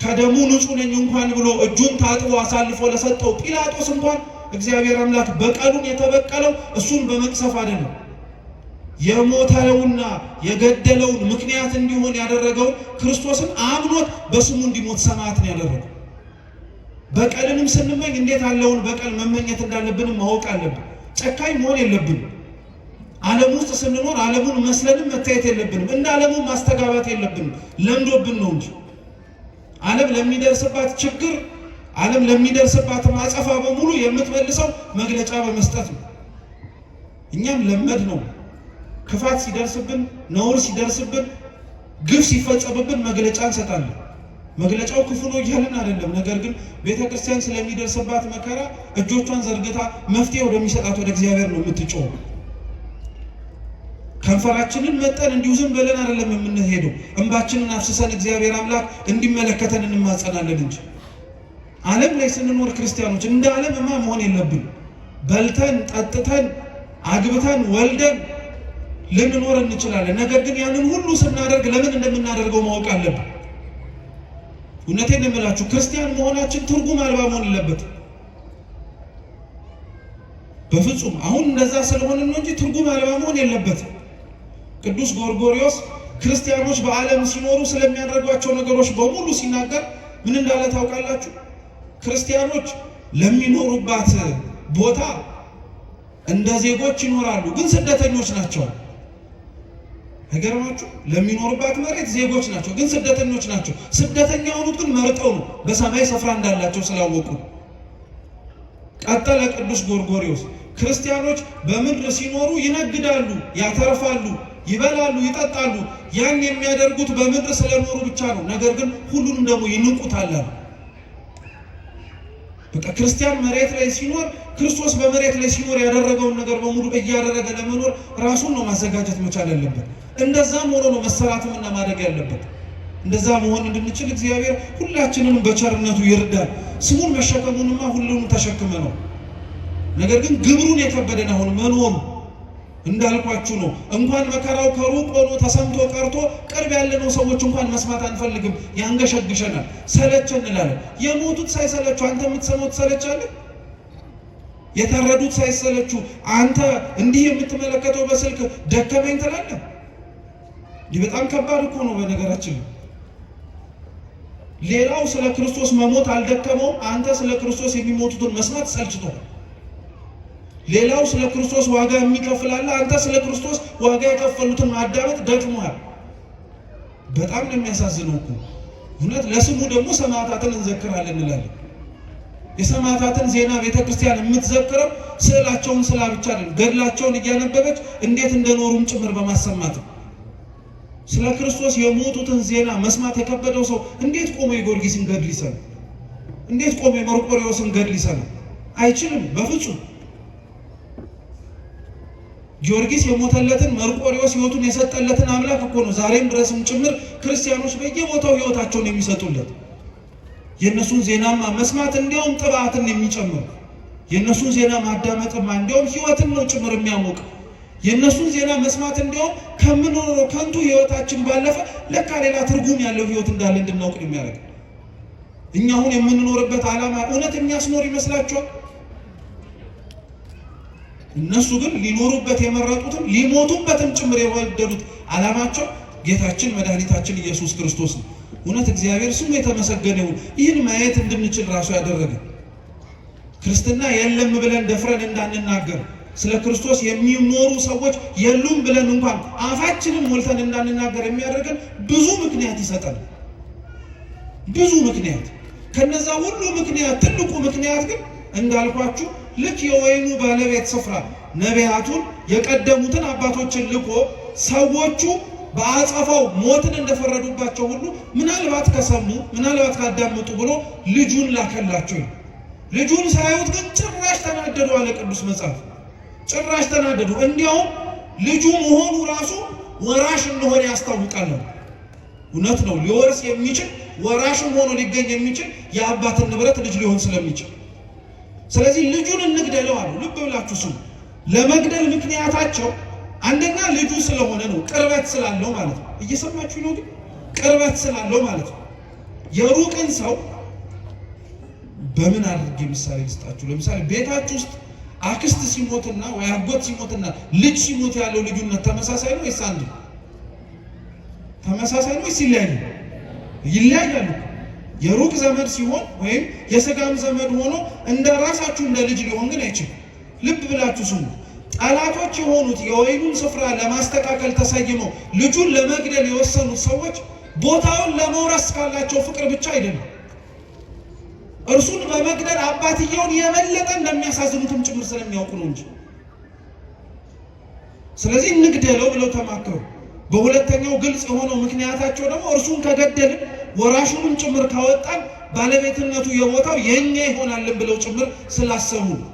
ከደሙ ንጹሕ ነኝ እንኳን ብሎ እጁን ታጥቦ አሳልፎ ለሰጠው ጲላጦስ እንኳን እግዚአብሔር አምላክ በቀሉን የተበቀለው እሱን በመቅሰፍ አይደለም። የሞተውና የገደለውን ምክንያት እንዲሆን ያደረገውን ክርስቶስን አምኖት በስሙ እንዲሞት ሰማዕት ነው ያደረገው። በቀልንም ስንመኝ እንዴት ያለውን በቀል መመኘት እንዳለብንም ማወቅ አለብን። ጨካኝ መሆን የለብንም። ዓለም ውስጥ ስንኖር ዓለሙን መስለንም መታየት የለብንም። እንደ ዓለሙ ማስተጋባት የለብንም። ለምዶብን ነው እንጂ ዓለም ለሚደርስባት ችግር፣ ዓለም ለሚደርስባት ማጸፋ በሙሉ የምትመልሰው መግለጫ በመስጠት ነው። እኛም ለመድ ነው። ክፋት ሲደርስብን፣ ነውር ሲደርስብን፣ ግፍ ሲፈጸምብን መግለጫ እንሰጣለን። መግለጫው ክፉ ነው እያልን አይደለም። ነገር ግን ቤተ ክርስቲያን ስለሚደርስባት መከራ እጆቿን ዘርግታ መፍትሄ ወደሚሰጣት ወደ እግዚአብሔር ነው የምትጮኸው። ከንፈራችንን መጠን እንዲሁ ዝም ብለን አይደለም የምንሄደው። እንባችንን አፍስሰን እግዚአብሔር አምላክ እንዲመለከተን እንማጸናለን እንጂ። ዓለም ላይ ስንኖር ክርስቲያኖች እንደ ዓለምማ መሆን የለብን። በልተን ጠጥተን አግብተን ወልደን ልንኖር እንችላለን። ነገር ግን ያንን ሁሉ ስናደርግ ለምን እንደምናደርገው ማወቅ አለብን። እውነቴን የምላችሁ ክርስቲያን መሆናችን ትርጉም አልባ መሆን የለበትም በፍጹም። አሁን እንደዛ ስለሆነ ነው እንጂ ትርጉም አልባ መሆን የለበትም። ቅዱስ ጎርጎርዮስ ክርስቲያኖች በዓለም ሲኖሩ ስለሚያደርጓቸው ነገሮች በሙሉ ሲናገር ምን እንዳለ ታውቃላችሁ? ክርስቲያኖች ለሚኖሩባት ቦታ እንደ ዜጎች ይኖራሉ፣ ግን ስደተኞች ናቸው። አይገርማችሁ? ለሚኖሩባት መሬት ዜጎች ናቸው፣ ግን ስደተኞች ናቸው። ስደተኛ የሆኑት ግን መርጠው ነው፣ በሰማይ ስፍራ እንዳላቸው ስላወቁ። ቀጠለ ቅዱስ ጎርጎርዮስ፣ ክርስቲያኖች በምድር ሲኖሩ ይነግዳሉ፣ ያተርፋሉ፣ ይበላሉ፣ ይጠጣሉ። ያን የሚያደርጉት በምድር ስለኖሩ ብቻ ነው። ነገር ግን ሁሉንም ደግሞ ይንቁታል አሉ። በቃ ክርስቲያን መሬት ላይ ሲኖር ክርስቶስ በመሬት ላይ ሲኖር ያደረገውን ነገር በሙሉ እያደረገ ለመኖር ራሱን ነው ማዘጋጀት መቻል ያለበት። እንደዛም ሆኖ ነው መሰራትምና ማደግ ያለበት። እንደዛ መሆን እንድንችል እግዚአብሔር ሁላችንንም በቸርነቱ ይርዳል። ስሙን መሸከሙንማ ሁሉንም ተሸክመ ነው። ነገር ግን ግብሩን የከበደን አሁን መኖሩ እንዳልኳችሁ ነው። እንኳን መከራው ከሩቅ ሆኖ ተሰምቶ ቀርቶ ቅርብ ያለነው ሰዎች እንኳን መስማት አንፈልግም፣ ያንገሸግሸናል፣ ሰለቸን እንላለን። የሞቱት ሳይሰለቹ አንተ የምትሰማው ትሰለቻለህ? የታረዱት ሳይሰለቹ አንተ እንዲህ የምትመለከተው በስልክ ደከመኝ ትላለህ? ይህ በጣም ከባድ እኮ ነው። በነገራችን ሌላው ስለ ክርስቶስ መሞት አልደከመውም፣ አንተ ስለ ክርስቶስ የሚሞቱትን መስማት ሰልችቶሃል። ሌላው ስለ ክርስቶስ ዋጋ የሚከፍል አለ፣ አንተ ስለ ክርስቶስ ዋጋ የከፈሉትን ማዳመጥ ደክሞሃል። በጣም ነው የሚያሳዝነው እኮ እውነት። ለስሙ ደግሞ ሰማዕታትን እንዘክራለን እንላለን። የሰማዕታትን ዜና ቤተክርስቲያን የምትዘክረው ስዕላቸውን ስላ ብቻ አይደለም፣ ገድላቸውን እያነበበች እንዴት እንደኖሩም ጭምር በማሰማት ነው። ስለ ክርስቶስ የሞቱትን ዜና መስማት የከበደው ሰው እንዴት ቆሞ የጊዮርጊስን ገድል ይሰማል? እንዴት ቆሞ የመርቆሬዎስን ገድል ይሰማል? አይችልም፣ በፍጹም። ጊዮርጊስ የሞተለትን መርቆሬዎስ ሕይወቱን የሰጠለትን አምላክ እኮ ነው ዛሬም ድረስም ጭምር ክርስቲያኖች በየቦታው ሕይወታቸውን የሚሰጡለት። የእነሱን ዜናማ መስማት እንዲያውም ጥብዓትን የሚጨምር፣ የእነሱን ዜና ማዳመጥማ እንዲያውም ሕይወትን ነው ጭምር የሚያሞቅ። የእነሱን ዜና መስማት እንዲያውም ከምንኖረው ከንቱ ሕይወታችን ባለፈ ለካ ሌላ ትርጉም ያለው ሕይወት እንዳለ እንድናውቅ ነው የሚያደርግ። እኛ አሁን የምንኖርበት ዓላማ እውነት የሚያስኖር ይመስላችኋል? እነሱ ግን ሊኖሩበት የመረጡትም ሊሞቱበትም ጭምር የወደዱት ዓላማቸው ጌታችን መድኃኒታችን ኢየሱስ ክርስቶስ ነው። እውነት እግዚአብሔር ስሙ የተመሰገነ ይሁን። ይህን ማየት እንድንችል ራሱ ያደረገ፣ ክርስትና የለም ብለን ደፍረን እንዳንናገር፣ ስለ ክርስቶስ የሚኖሩ ሰዎች የሉም ብለን እንኳን አፋችንን ሞልተን እንዳንናገር የሚያደርገን ብዙ ምክንያት ይሰጣል። ብዙ ምክንያት። ከነዛ ሁሉ ምክንያት ትልቁ ምክንያት ግን እንዳልኳችሁ ልክ የወይኑ ባለቤት ስፍራ ነቢያቱን የቀደሙትን አባቶችን ልኮ ሰዎቹ በአጸፋው ሞትን እንደፈረዱባቸው ሁሉ ምናልባት ከሰሙ፣ ምናልባት ካዳመጡ ብሎ ልጁን ላከላቸው። ልጁን ሳያዩት ግን ጭራሽ ተናደዱ አለ ቅዱስ መጽሐፍ። ጭራሽ ተናደዱ። እንዲያውም ልጁ መሆኑ ራሱ ወራሽ እንደሆነ ያስታውቃል። እውነት ነው። ሊወርስ የሚችል፣ ወራሽም ሆኖ ሊገኝ የሚችል የአባትን ንብረት ልጅ ሊሆን ስለሚችል፣ ስለዚህ ልጁን እንግደለው አሉ። ልብ ብላችሁ ስሙ። ለመግደል ምክንያታቸው አንደኛ ልጁ ስለሆነ ነው፣ ቅርበት ስላለው ማለት ነው። እየሰማችሁ ነው? ግን ቅርበት ስላለው ማለት ነው። የሩቅን ሰው በምን አድርጌ ምሳሌ ልስጣችሁ? ለምሳሌ ቤታችሁ ውስጥ አክስት ሲሞትና ወይ አጎት ሲሞትና ልጅ ሲሞት ያለው ልዩነት ተመሳሳይ ነው ወይስ አንድ ነው? ተመሳሳይ ነው ወይስ ይለያያል? ይለያያሉ። የሩቅ ዘመድ ሲሆን ወይም የስጋም ዘመድ ሆኖ እንደ ራሳችሁ እንደ ልጅ ሊሆን ግን አይችልም። ልብ ብላችሁ ስሙ። ጠላቶች የሆኑት የወይኑን ስፍራ ለማስተካከል ተሰይመው ልጁን ለመግደል የወሰኑት ሰዎች ቦታውን ለመውረስ ካላቸው ፍቅር ብቻ አይደለም፣ እርሱን በመግደል አባትየውን የበለጠ እንደሚያሳዝኑትም ጭምር ስለሚያውቁ ነው እንጂ። ስለዚህ እንግደለው ብለው ተማከሩ። በሁለተኛው ግልጽ የሆነው ምክንያታቸው ደግሞ እርሱን ከገደልን ወራሹንም ጭምር ካወጣን ባለቤትነቱ የቦታው የኛ ይሆናልን ብለው ጭምር ስላሰቡ ነው።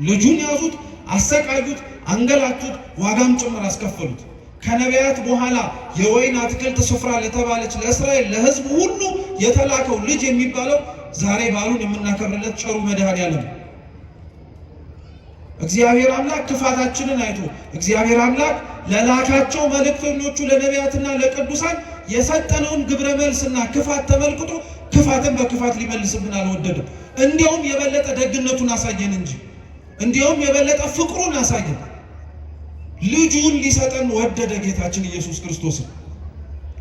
ልጁን ያዙት፣ አሰቃዩት፣ አንገላቱት፣ ዋጋም ጭምር አስከፈሉት። ከነቢያት በኋላ የወይን አትክልት ስፍራ ለተባለች ለእስራኤል ለሕዝቡ ሁሉ የተላከው ልጅ የሚባለው ዛሬ በዓሉን የምናከብርለት ቸሩ መድኃኔዓለም ነው። እግዚአብሔር አምላክ ክፋታችንን አይቶ፣ እግዚአብሔር አምላክ ለላካቸው መልእክተኞቹ ለነቢያትና ለቅዱሳን የሰጠነውን ግብረ መልስና ክፋት ተመልክቶ ክፋትን በክፋት ሊመልስብን አልወደድም። እንዲያውም የበለጠ ደግነቱን አሳየን እንጂ፣ እንዲያውም የበለጠ ፍቅሩን አሳየን። ልጁን ሊሰጠን ወደደ። ጌታችን ኢየሱስ ክርስቶስን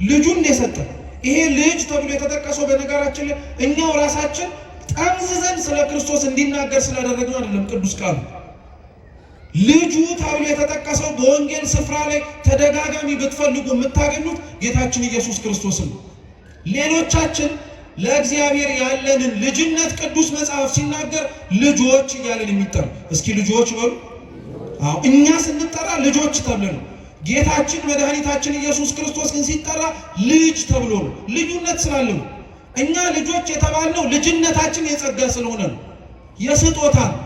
ልጁን የሰጠን። ይሄ ልጅ ተብሎ የተጠቀሰው በነገራችን ላይ እኛው ራሳችን ጠምዝዘን ስለ ክርስቶስ እንዲናገር ስላደረግነው አይደለም። ቅዱስ ቃሉ ልጁ ተብሎ የተጠቀሰው በወንጌል ስፍራ ላይ ተደጋጋሚ ብትፈልጉ የምታገኙት ጌታችን ኢየሱስ ክርስቶስን ነው። ሌሎቻችን ለእግዚአብሔር ያለንን ልጅነት ቅዱስ መጽሐፍ ሲናገር ልጆች እያለን የሚጠሩ፣ እስኪ ልጆች በሉ። አዎ፣ እኛ ስንጠራ ልጆች ተብለን ነው። ጌታችን መድኃኒታችን ኢየሱስ ክርስቶስ ግን ሲጠራ ልጅ ተብሎ ነው። ልዩነት ስላለው ነው። እኛ ልጆች የተባልነው ልጅነታችን የጸጋ ስለሆነ ነው፣ የስጦታ ነው።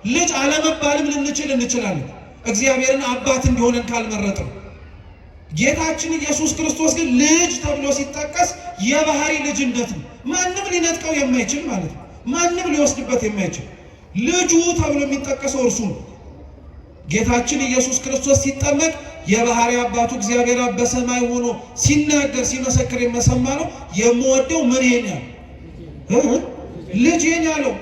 ልጅ አለመባልም ልንችል እንችላለን፣ እግዚአብሔርን አባት እንዲሆነን ካልመረጥም። ጌታችን ኢየሱስ ክርስቶስ ግን ልጅ ተብሎ ሲጠቀስ የባህሪ ልጅነት ነው። ማንም ሊነጥቀው የማይችል ማለት ነው። ማንም ሊወስድበት የማይችል ልጁ ተብሎ የሚጠቀሰው እርሱ ነው። ጌታችን ኢየሱስ ክርስቶስ ሲጠመቅ የባህሪ አባቱ እግዚአብሔር አብ በሰማይ ሆኖ ሲናገር፣ ሲመሰክር የመሰማ ነው። የምወደው ምን ያለው? ልጄን ያለው።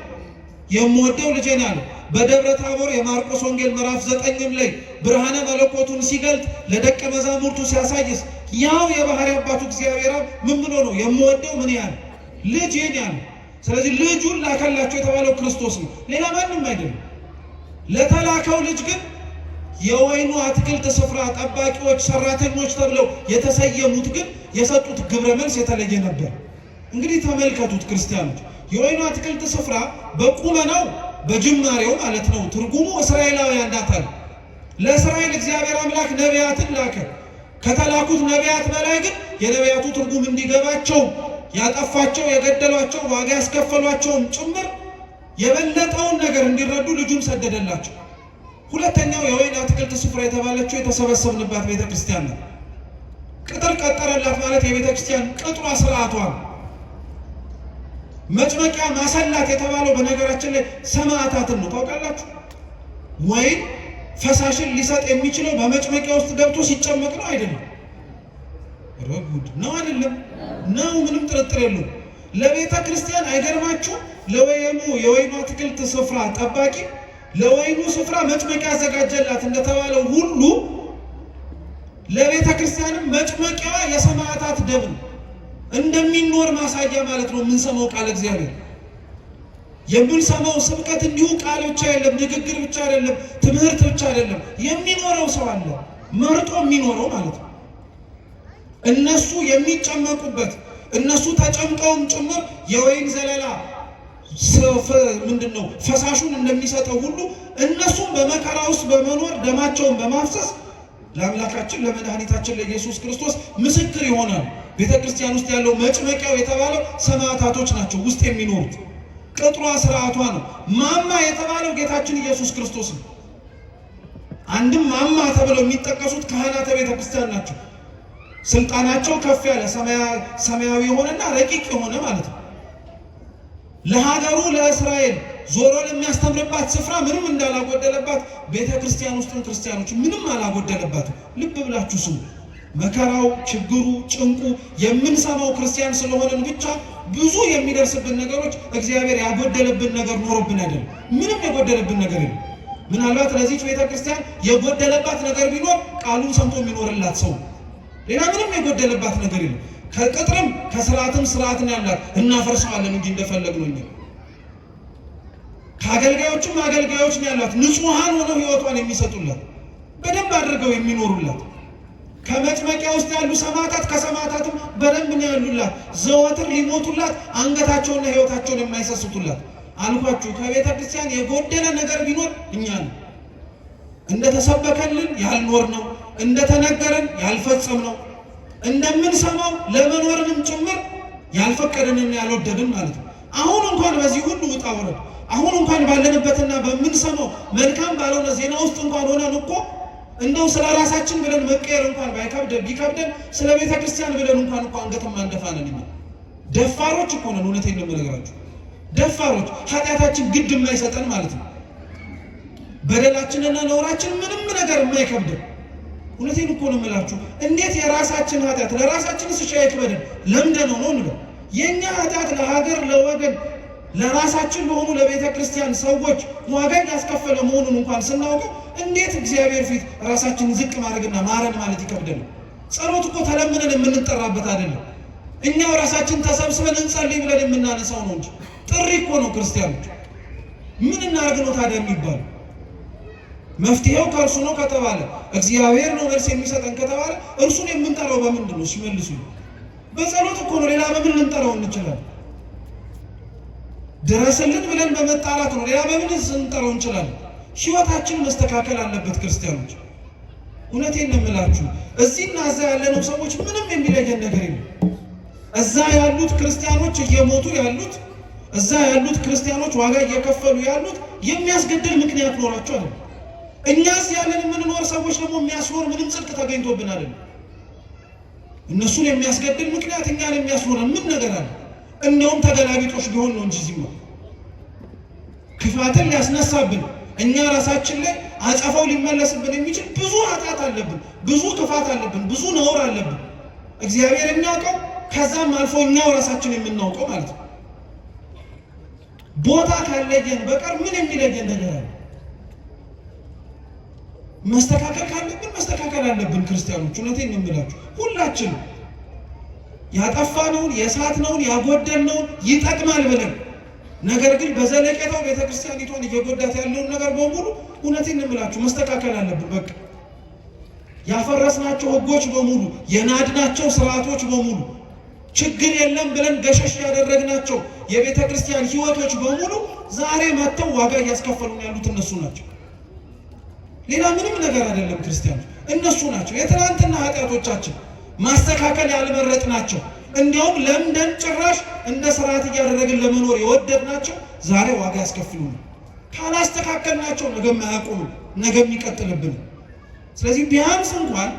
የምወደው ልጄን ያለው። በደብረ ታቦር የማርቆስ ወንጌል ምዕራፍ 9ም ላይ ብርሃነ መለኮቱን ሲገልጥ ለደቀ መዛሙርቱ ሲያሳይስ ያው የባህሪ አባቱ እግዚአብሔር አብ ምን ብሎ ነው? የምወደው ምን ያህል? ልጄን ያለው። ስለዚህ ልጁን ላከላቸው የተባለው ክርስቶስ ነው፣ ሌላ ማንም አይደለም። ለተላከው ልጅ ግን የወይኑ አትክልት ስፍራ ጠባቂዎች፣ ሰራተኞች ተብለው የተሰየሙት ግን የሰጡት ግብረ መልስ የተለየ ነበር። እንግዲህ ተመልከቱት ክርስቲያኖች፣ የወይኑ አትክልት ስፍራ በቁመናው በጅማሬው ማለት ነው ትርጉሙ እስራኤላውያን ናት አለ። ለእስራኤል እግዚአብሔር አምላክ ነቢያትን ላከ። ከተላኩት ነቢያት በላይ ግን የነቢያቱ ትርጉም እንዲገባቸው ያጠፋቸው፣ የገደሏቸው፣ ዋጋ ያስከፈሏቸውም ጭምር የበለጠውን ነገር እንዲረዱ ልጁን ሰደደላቸው። ሁለተኛው የወይን አትክልት ስፍራ የተባለችው የተሰበሰብንባት ቤተክርስቲያን ነው። ቅጥር ቀጠረላት ማለት የቤተክርስቲያን ቅጥሯ ስርዓቷ ነው። መጭመቂያ ማሰላት የተባለው በነገራችን ላይ ሰማዕታትን ነው። ታውቃላችሁ፣ ወይን ፈሳሽን ሊሰጥ የሚችለው በመጭመቂያ ውስጥ ገብቶ ሲጨመቅ ነው አይደለም? ረጉድ ነው አይደለም? ነው፣ ምንም ጥርጥር የለውም። ለቤተ ክርስቲያን አይገርማችሁ? ለወይኑ የወይኑ አትክልት ስፍራ ጠባቂ ለወይኑ ስፍራ መጭመቂያ አዘጋጀላት እንደተባለው ሁሉ ለቤተ ክርስቲያንም መጭመቂያዋ የሰማዕታት ደም ነው። እንደሚኖር ማሳያ ማለት ነው። የምንሰማው ቃል እግዚአብሔር የምንሰማው ስብከት እንዲሁ ቃል ብቻ አይደለም፣ ንግግር ብቻ አይደለም፣ ትምህርት ብቻ አይደለም። የሚኖረው ሰው አለ፣ መርጦ የሚኖረው ማለት ነው። እነሱ የሚጨመቁበት እነሱ ተጨምቀውም ጭምር የወይን ዘለላ ምንድን ነው ፈሳሹን እንደሚሰጠው ሁሉ እነሱም በመከራ ውስጥ በመኖር ደማቸውን በማፍሰስ ለአምላካችን ለመድኃኒታችን ለኢየሱስ ክርስቶስ ምስክር ይሆናል። ቤተ ክርስቲያን ውስጥ ያለው መጭመቂያው የተባለው ሰማዕታቶች ናቸው ውስጥ የሚኖሩት። ቅጥሯ ስርዓቷ ነው። ማማ የተባለው ጌታችን ኢየሱስ ክርስቶስ ነው። አንድም ማማ ተብለው የሚጠቀሱት ካህናተ ቤተ ክርስቲያን ናቸው። ስልጣናቸው ከፍ ያለ ሰማያዊ የሆነና ረቂቅ የሆነ ማለት ነው። ለሀገሩ ለእስራኤል ዞሮ ለሚያስተምርባት ስፍራ ምንም እንዳላጎደለባት ቤተ ክርስቲያን ውስጥም ክርስቲያኖች ምንም አላጎደለባትም። ልብ ብላችሁ ስሙ። መከራው፣ ችግሩ፣ ጭንቁ የምንሰማው ክርስቲያን ስለሆነን ብቻ ብዙ የሚደርስብን ነገሮች እግዚአብሔር ያጎደለብን ነገር ኖሮብን አይደለም። ምንም የጎደለብን ነገር የለም። ምናልባት ለዚች ቤተ ክርስቲያን የጎደለባት ነገር ቢኖር ቃሉን ሰምቶ የሚኖርላት ሰው፣ ሌላ ምንም የጎደለባት ነገር የለም። ከቅጥርም ከስርዓትም ስርዓት ነው ያላት። እናፈርሰዋለን እንጂ እንደፈለግ ነው እኛ። ከአገልጋዮችም አገልጋዮች ነው ያላት። ንጹሐን ሆነው ሕይወቷን የሚሰጡላት በደንብ አድርገው የሚኖሩላት። ከመጭመቂያ ውስጥ ያሉ ሰማዕታት ከሰማዕታትም በደንብ ነው ያሉላት። ዘወትር ሊሞቱላት አንገታቸውና ሕይወታቸውን የማይሰስቱላት። አልኳችሁ ከቤተ ክርስቲያን የጎደለ ነገር ቢኖር እኛ ነው። እንደተሰበከልን ያልኖር ነው፣ እንደተነገረን ያልፈጸም ነው፣ እንደምንሰማው ለመኖርንም ጭምር ያልፈቀድንና ያልወደድን ማለት ነው። አሁን እንኳን በዚህ ሁሉ ውጣ ውረድ፣ አሁን እንኳን ባለንበትና በምንሰማው መልካም ባልሆነ ዜና ውስጥ እንኳን ሆነን እኮ እንደው ስለ ራሳችን ብለን መቀየር እንኳን ባይከብደን ቢከብደን ስለ ቤተ ክርስቲያን ብለን እንኳን እኮ አንገትም አንደፋነን። እኛ ደፋሮች እኮ ነን። እውነቴን ነው የምነግራችሁ፣ ደፋሮች፣ ኃጢአታችን ግድ የማይሰጠን ማለት ነው። በደላችንና ነውራችን ምንም ነገር የማይከብደን። እውነቴን እኮ ነው የምላችሁ። እንዴት የራሳችን ኃጢአት ለራሳችን ስሻ አይክበደን? ለምደነው ነው እንበል። የእኛ ኃጢአት ለሀገር ለወገን ለራሳችን ለሆኑ ለቤተ ክርስቲያን ሰዎች ዋጋ ያስከፈለ መሆኑን እንኳን ስናውቀው እንዴት እግዚአብሔር ፊት ራሳችንን ዝቅ ማድረግና ማረን ማለት ይከብደናል? ጸሎት እኮ ተለምነን የምንጠራበት አይደለም። እኛው ራሳችን ተሰብስበን እንጸልይ ብለን የምናነሳው ነው እንጂ ጥሪ እኮ ነው። ክርስቲያኖች ምን እናድርግ ነው ታዲያ የሚባለው? መፍትሄው ከእርሱ ነው ከተባለ፣ እግዚአብሔር ነው መልስ የሚሰጠን ከተባለ እርሱን የምንጠራው በምንድን ነው? ሲመልሱ በጸሎት እኮ ነው። ሌላ በምን ልንጠራው እንችላለን? ድረስልን ብለን በመጣራት ነው። ሌላ በምን ልንጠራው እንችላለን? ሕይወታችን መስተካከል አለበት። ክርስቲያኖች እውነቴን ነው የምላችሁ። እዚህና እዛ ያለነው ሰዎች ምንም የሚለየን ነገር የለም። እዛ ያሉት ክርስቲያኖች እየሞቱ ያሉት፣ እዛ ያሉት ክርስቲያኖች ዋጋ እየከፈሉ ያሉት የሚያስገድል ምክንያት ኖሯቸው አይደለም። እኛ እዚህ ያለን የምንኖር ሰዎች ደግሞ የሚያስኖር ምንም ጽድቅ ተገኝቶብን አይደለም። እነሱን የሚያስገድል ምክንያት እኛን የሚያስኖረን ምን ነገር አለ? እንደውም ተገላቢጦች ቢሆን ነው እንጂ እዚህማ ክፋትን ሊያስነሳብን እኛ ራሳችን ላይ አጸፋው ሊመለስብን የሚችል ብዙ ኃጢአት አለብን፣ ብዙ ክፋት አለብን፣ ብዙ ነውር አለብን። እግዚአብሔር የሚያውቀው ከዛም አልፎ እኛው ራሳችን የምናውቀው ማለት ነው። ቦታ ካለየን በቀር ምን የሚለየን ነገር አለ? መስተካከል ካለብን መስተካከል አለብን። ክርስቲያኖች እውነቴን ነው የምላችሁ፣ ሁላችን ያጠፋነውን የሳትነውን ያጎደልነውን ይጠቅማል ብለን ነገር ግን በዘለቄታው ቤተክርስቲያኒቷን እየጎዳት ያለውን ነገር በሙሉ እውነቴን ነው የምላችሁ መስተካከል አለብን። በቃ ያፈረስናቸው ሕጎች በሙሉ የናድናቸው ስርዓቶች በሙሉ ችግር የለም ብለን ገሸሽ ያደረግናቸው የቤተ ክርስቲያን ሕይወቶች በሙሉ ዛሬ መጥተው ዋጋ እያስከፈሉን ያሉት እነሱ ናቸው። ሌላ ምንም ነገር አይደለም። ክርስቲያኖች እነሱ ናቸው የትናንትና ኃጢአቶቻችን ማስተካከል ያልመረጥናቸው፣ እንዲያውም ለምደን ጭራሽ እንደ ስርዓት እያደረግን ለመኖር የወደድናቸው ዛሬ ዋጋ ያስከፍሉናል። ካላስተካከልናቸው ነገም አያቆሙም፣ ነገም ይቀጥልብን። ስለዚህ ቢያንስ እንኳን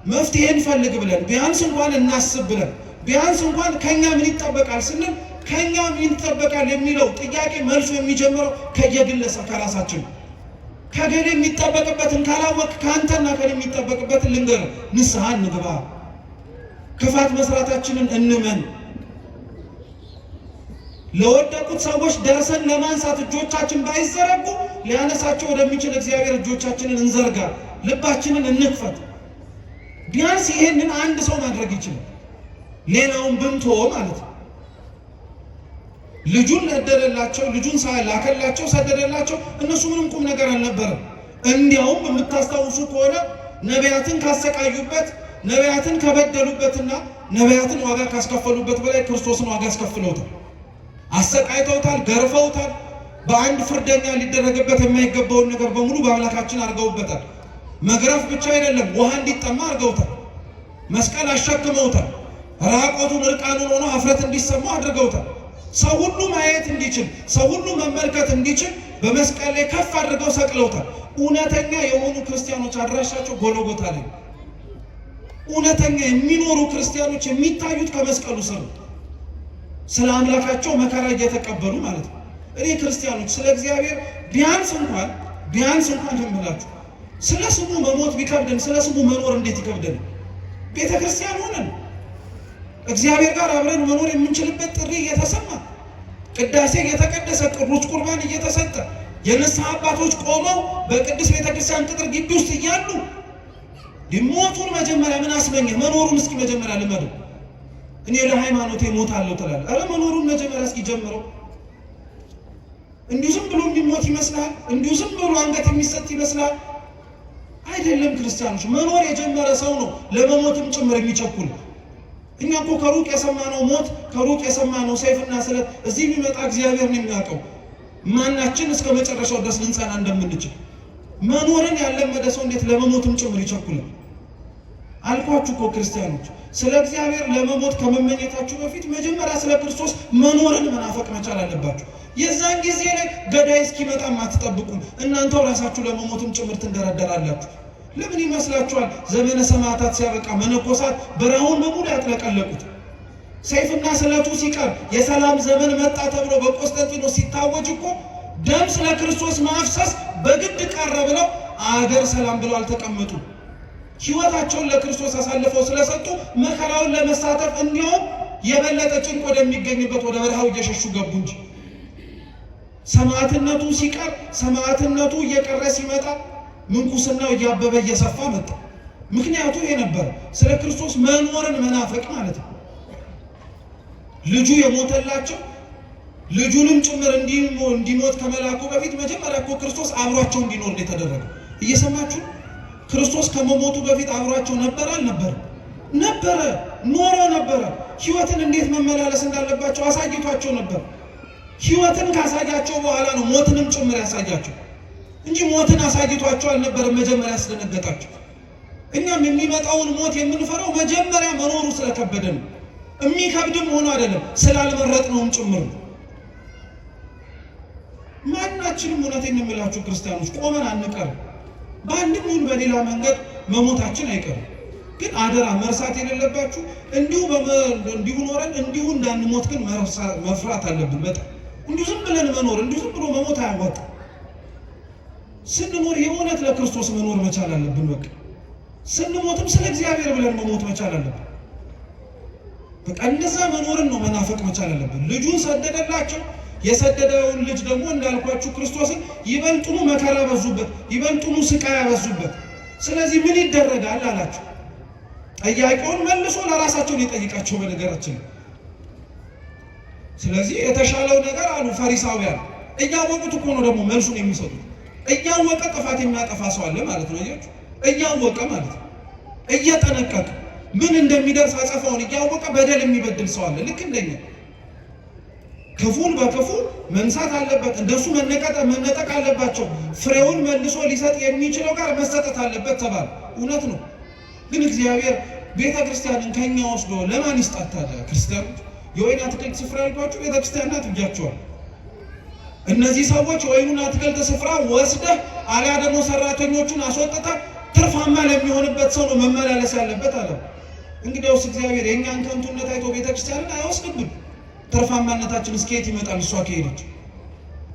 መፍትሄ እንፈልግ ብለን፣ ቢያንስ እንኳን እናስብ ብለን፣ ቢያንስ እንኳን ከኛ ምን ይጠበቃል ስንል ከኛ ምን ይጠበቃል የሚለው ጥያቄ መልሶ የሚጀምረው ከየግለሰብ ከራሳችን። ከገሌ የሚጠበቅበትን ካላወቅ ከአንተና ከኔ የሚጠበቅበትን ልንገር፣ ንስሐ እንግባ፣ ክፋት መስራታችንን እንመን፣ ለወደቁት ሰዎች ደርሰን ለማንሳት እጆቻችን ባይዘረጉ ሊያነሳቸው ወደሚችል እግዚአብሔር እጆቻችንን እንዘርጋ፣ ልባችንን እንክፈት። ቢያንስ ይሄንን አንድ ሰው ማድረግ ይችላል። ሌላውን ብንቶ ማለት ነው። ልጁን ነደለላቸው፣ ልጁን ላከላቸው፣ ሰደደላቸው። እነሱ ምንም ቁም ነገር አልነበረም። እንዲያውም የምታስታውሱ ከሆነ ነቢያትን ካሰቃዩበት፣ ነቢያትን ከበደሉበትና ነቢያትን ዋጋ ካስከፈሉበት በላይ ክርስቶስን ዋጋ አስከፍለውታል። አሰቃይተውታል፣ ገርፈውታል። በአንድ ፍርደኛ ሊደረግበት የማይገባውን ነገር በሙሉ በአምላካችን አድርገውበታል። መግረፍ ብቻ አይደለም፣ ውሃ እንዲጠማ አድርገውታል። መስቀል አሸክመውታል። ራቆቱን እርቃኑን ሆኖ አፍረት እንዲሰማው አድርገውታል። ሰው ሁሉ ማየት እንዲችል፣ ሰው ሁሉ መመልከት እንዲችል በመስቀል ላይ ከፍ አድርገው ሰቅለውታል። እውነተኛ የሆኑ ክርስቲያኖች አድራሻቸው ጎልጎታ ላይ። እውነተኛ የሚኖሩ ክርስቲያኖች የሚታዩት ከመስቀሉ ስር ነው። ስለ አምላካቸው መከራ እየተቀበሉ ማለት ነው። እኔ ክርስቲያኖች ስለ እግዚአብሔር ቢያንስ እንኳን እምላችሁ ስለ ስሙ መሞት ቢከብደን ስለ ስሙ መኖር እንዴት ይከብደን? ቤተ ክርስቲያን ሆነን እግዚአብሔር ጋር አብረን መኖር የምንችልበት ጥሪ እየተሰማ፣ ቅዳሴ እየተቀደሰ፣ ቅዱስ ቁርባን እየተሰጠ፣ የንስሐ አባቶች ቆመው በቅዱስ ቤተክርስቲያን ቅጥር ግቢ ውስጥ እያሉ ሞቱን መጀመሪያ ምን አስመኘህ? መኖሩን እስኪ መጀመሪያ ልመዱ። እኔ ለሃይማኖቴ እሞታለሁ ትላለህ። ኧረ መኖሩን መጀመሪያ እስኪ ጀምረው። እንዲሁ ዝም ብሎ የሚሞት ይመስላል? እንዲሁ ዝም ብሎ አንገት የሚሰጥ ይመስላል? አይደለም። ክርስቲያኖች፣ መኖር የጀመረ ሰው ነው ለመሞትም ጭምር የሚቸኩል። እኛ እኮ ከሩቅ የሰማነው ሞት፣ ከሩቅ የሰማነው ሰይፍና ስለት እዚህ የሚመጣ እግዚአብሔር ነው የሚያውቀው። ማናችን እስከ መጨረሻው ድረስ ልንጸና እንደምንችል። መኖርን ያለመደ ሰው እንዴት ለመሞትም ጭምር ይቸኩላል? አልኳችሁ እኮ ክርስቲያኖች፣ ስለ እግዚአብሔር ለመሞት ከመመኘታችሁ በፊት መጀመሪያ ስለ ክርስቶስ መኖርን መናፈቅ መቻል አለባችሁ። የዛን ጊዜ ላይ ገዳይ እስኪመጣም አትጠብቁም። እናንተው ራሳችሁ ለመሞትም ጭምር ትንደረደራላችሁ። ለምን ይመስላችኋል? ዘመነ ሰማዕታት ሲያበቃ መነኮሳት በረሃውን በሙሉ ያጥለቀለቁት። ሰይፍና ስለቱ ሲቀር የሰላም ዘመን መጣ ተብሎ በቆስጠንጢኖስ ሲታወጅ እኮ ደም ስለ ክርስቶስ ማፍሰስ በግድ ቀረ ብለው አገር ሰላም ብለው አልተቀመጡም። ሕይወታቸውን ለክርስቶስ አሳልፈው ስለሰጡ መከራውን ለመሳተፍ እንዲያውም የበለጠ ጭንቅ ወደሚገኝበት ወደ በረሃው እየሸሹ ገቡ እንጂ። ሰማዕትነቱ ሲቀር፣ ሰማዕትነቱ እየቀረ ሲመጣ ምንኩስናው እያበበ እየሰፋ መጣ። ምክንያቱ ይሄ ነበር፣ ስለ ክርስቶስ መኖርን መናፈቅ ማለት ነው። ልጁ የሞተላቸው ልጁንም ጭምር እንዲሞት ከመላኩ በፊት መጀመሪያ እኮ ክርስቶስ አብሯቸው እንዲኖር ነው የተደረገው። እየሰማችሁ? ክርስቶስ ከመሞቱ በፊት አብሯቸው ነበር አልነበረ? ነበረ፣ ኖሮ ነበረ። ሕይወትን እንዴት መመላለስ እንዳለባቸው አሳይቷቸው ነበር። ሕይወትን ካሳያቸው በኋላ ነው ሞትንም ጭምር ያሳያቸው እንጂ ሞትን አሳይቷቸው አልነበረም መጀመሪያ ያስደነገጣቸው። እኛም የሚመጣውን ሞት የምንፈራው መጀመሪያ መኖሩ ስለከበደ ነው። የሚከብድም ሆኖ አይደለም፣ ስላልመረጥነውም ጭምር ነው። ማናችንም እውነቴን የምላችሁ ክርስቲያኖች ቆመን አንቀርም። በአንድም ይሁን በሌላ መንገድ መሞታችን አይቀርም። ግን አደራ መርሳት የሌለባችሁ እንዲሁ ኖረን እንዲሁ እንዳንሞት ግን መፍራት አለብን። በጣም እንዲሁ ዝም ብለን መኖር፣ እንዲሁ ዝም ብሎ መሞት አያዋጣም። ስንኖር የእውነት ለክርስቶስ መኖር መቻል አለብን። በቃ ስንሞትም ስለ እግዚአብሔር ብለን መሞት መቻል አለብን። በቃ እንደዛ መኖርን ነው መናፈቅ መቻል አለብን። ልጁን ሰደደላቸው። የሰደደውን ልጅ ደግሞ እንዳልኳችሁ ክርስቶስን ይበልጡኑ መከራ በዙበት፣ ይበልጡኑ ስቃይ ያበዙበት። ስለዚህ ምን ይደረጋል አላቸው። ጠያቂውን መልሶ ለራሳቸው የጠይቃቸው በነገራችን። ስለዚህ የተሻለው ነገር አሉ ፈሪሳውያን። እያወቁት እኮ ነው ደግሞ መልሱን የሚሰጡት። እያወቀ ጥፋት የሚያጠፋ ሰው አለ ማለት ነው። አያችሁ፣ እያወቀ ማለት ነው፣ እየጠነቀቀ ምን እንደሚደርስ አጸፋውን እያወቀ በደል የሚበድል ሰው አለ። ልክ እንደኛ ክፉን በክፉ መንሳት አለበት። እንደሱ መነጠቅ አለባቸው። ፍሬውን መልሶ ሊሰጥ የሚችለው ጋር መሰጠት አለበት ተባለ። እውነት ነው። ግን እግዚአብሔር ቤተ ክርስቲያንን ከኛ ወስዶ ለማን ይስጣት ታዲያ? ክርስቲያኖች የወይን አትክልት ስፍራ ያልኳችሁ ቤተ ክርስቲያን ናት ብያቸዋል። እነዚህ ሰዎች የወይኑን አትክልት ስፍራ ወስደህ አሊያ ደግሞ ሰራተኞቹን አስወጥተህ ትርፋማ ለሚሆንበት ሰው ነው መመላለስ ያለበት አለ። እንግዲያውስ እግዚአብሔር የእኛን ከንቱነት አይቶ ቤተክርስቲያንን አይወስድብን። ትርፋማነታችን እስከየት ይመጣል? እሷ ከሄደች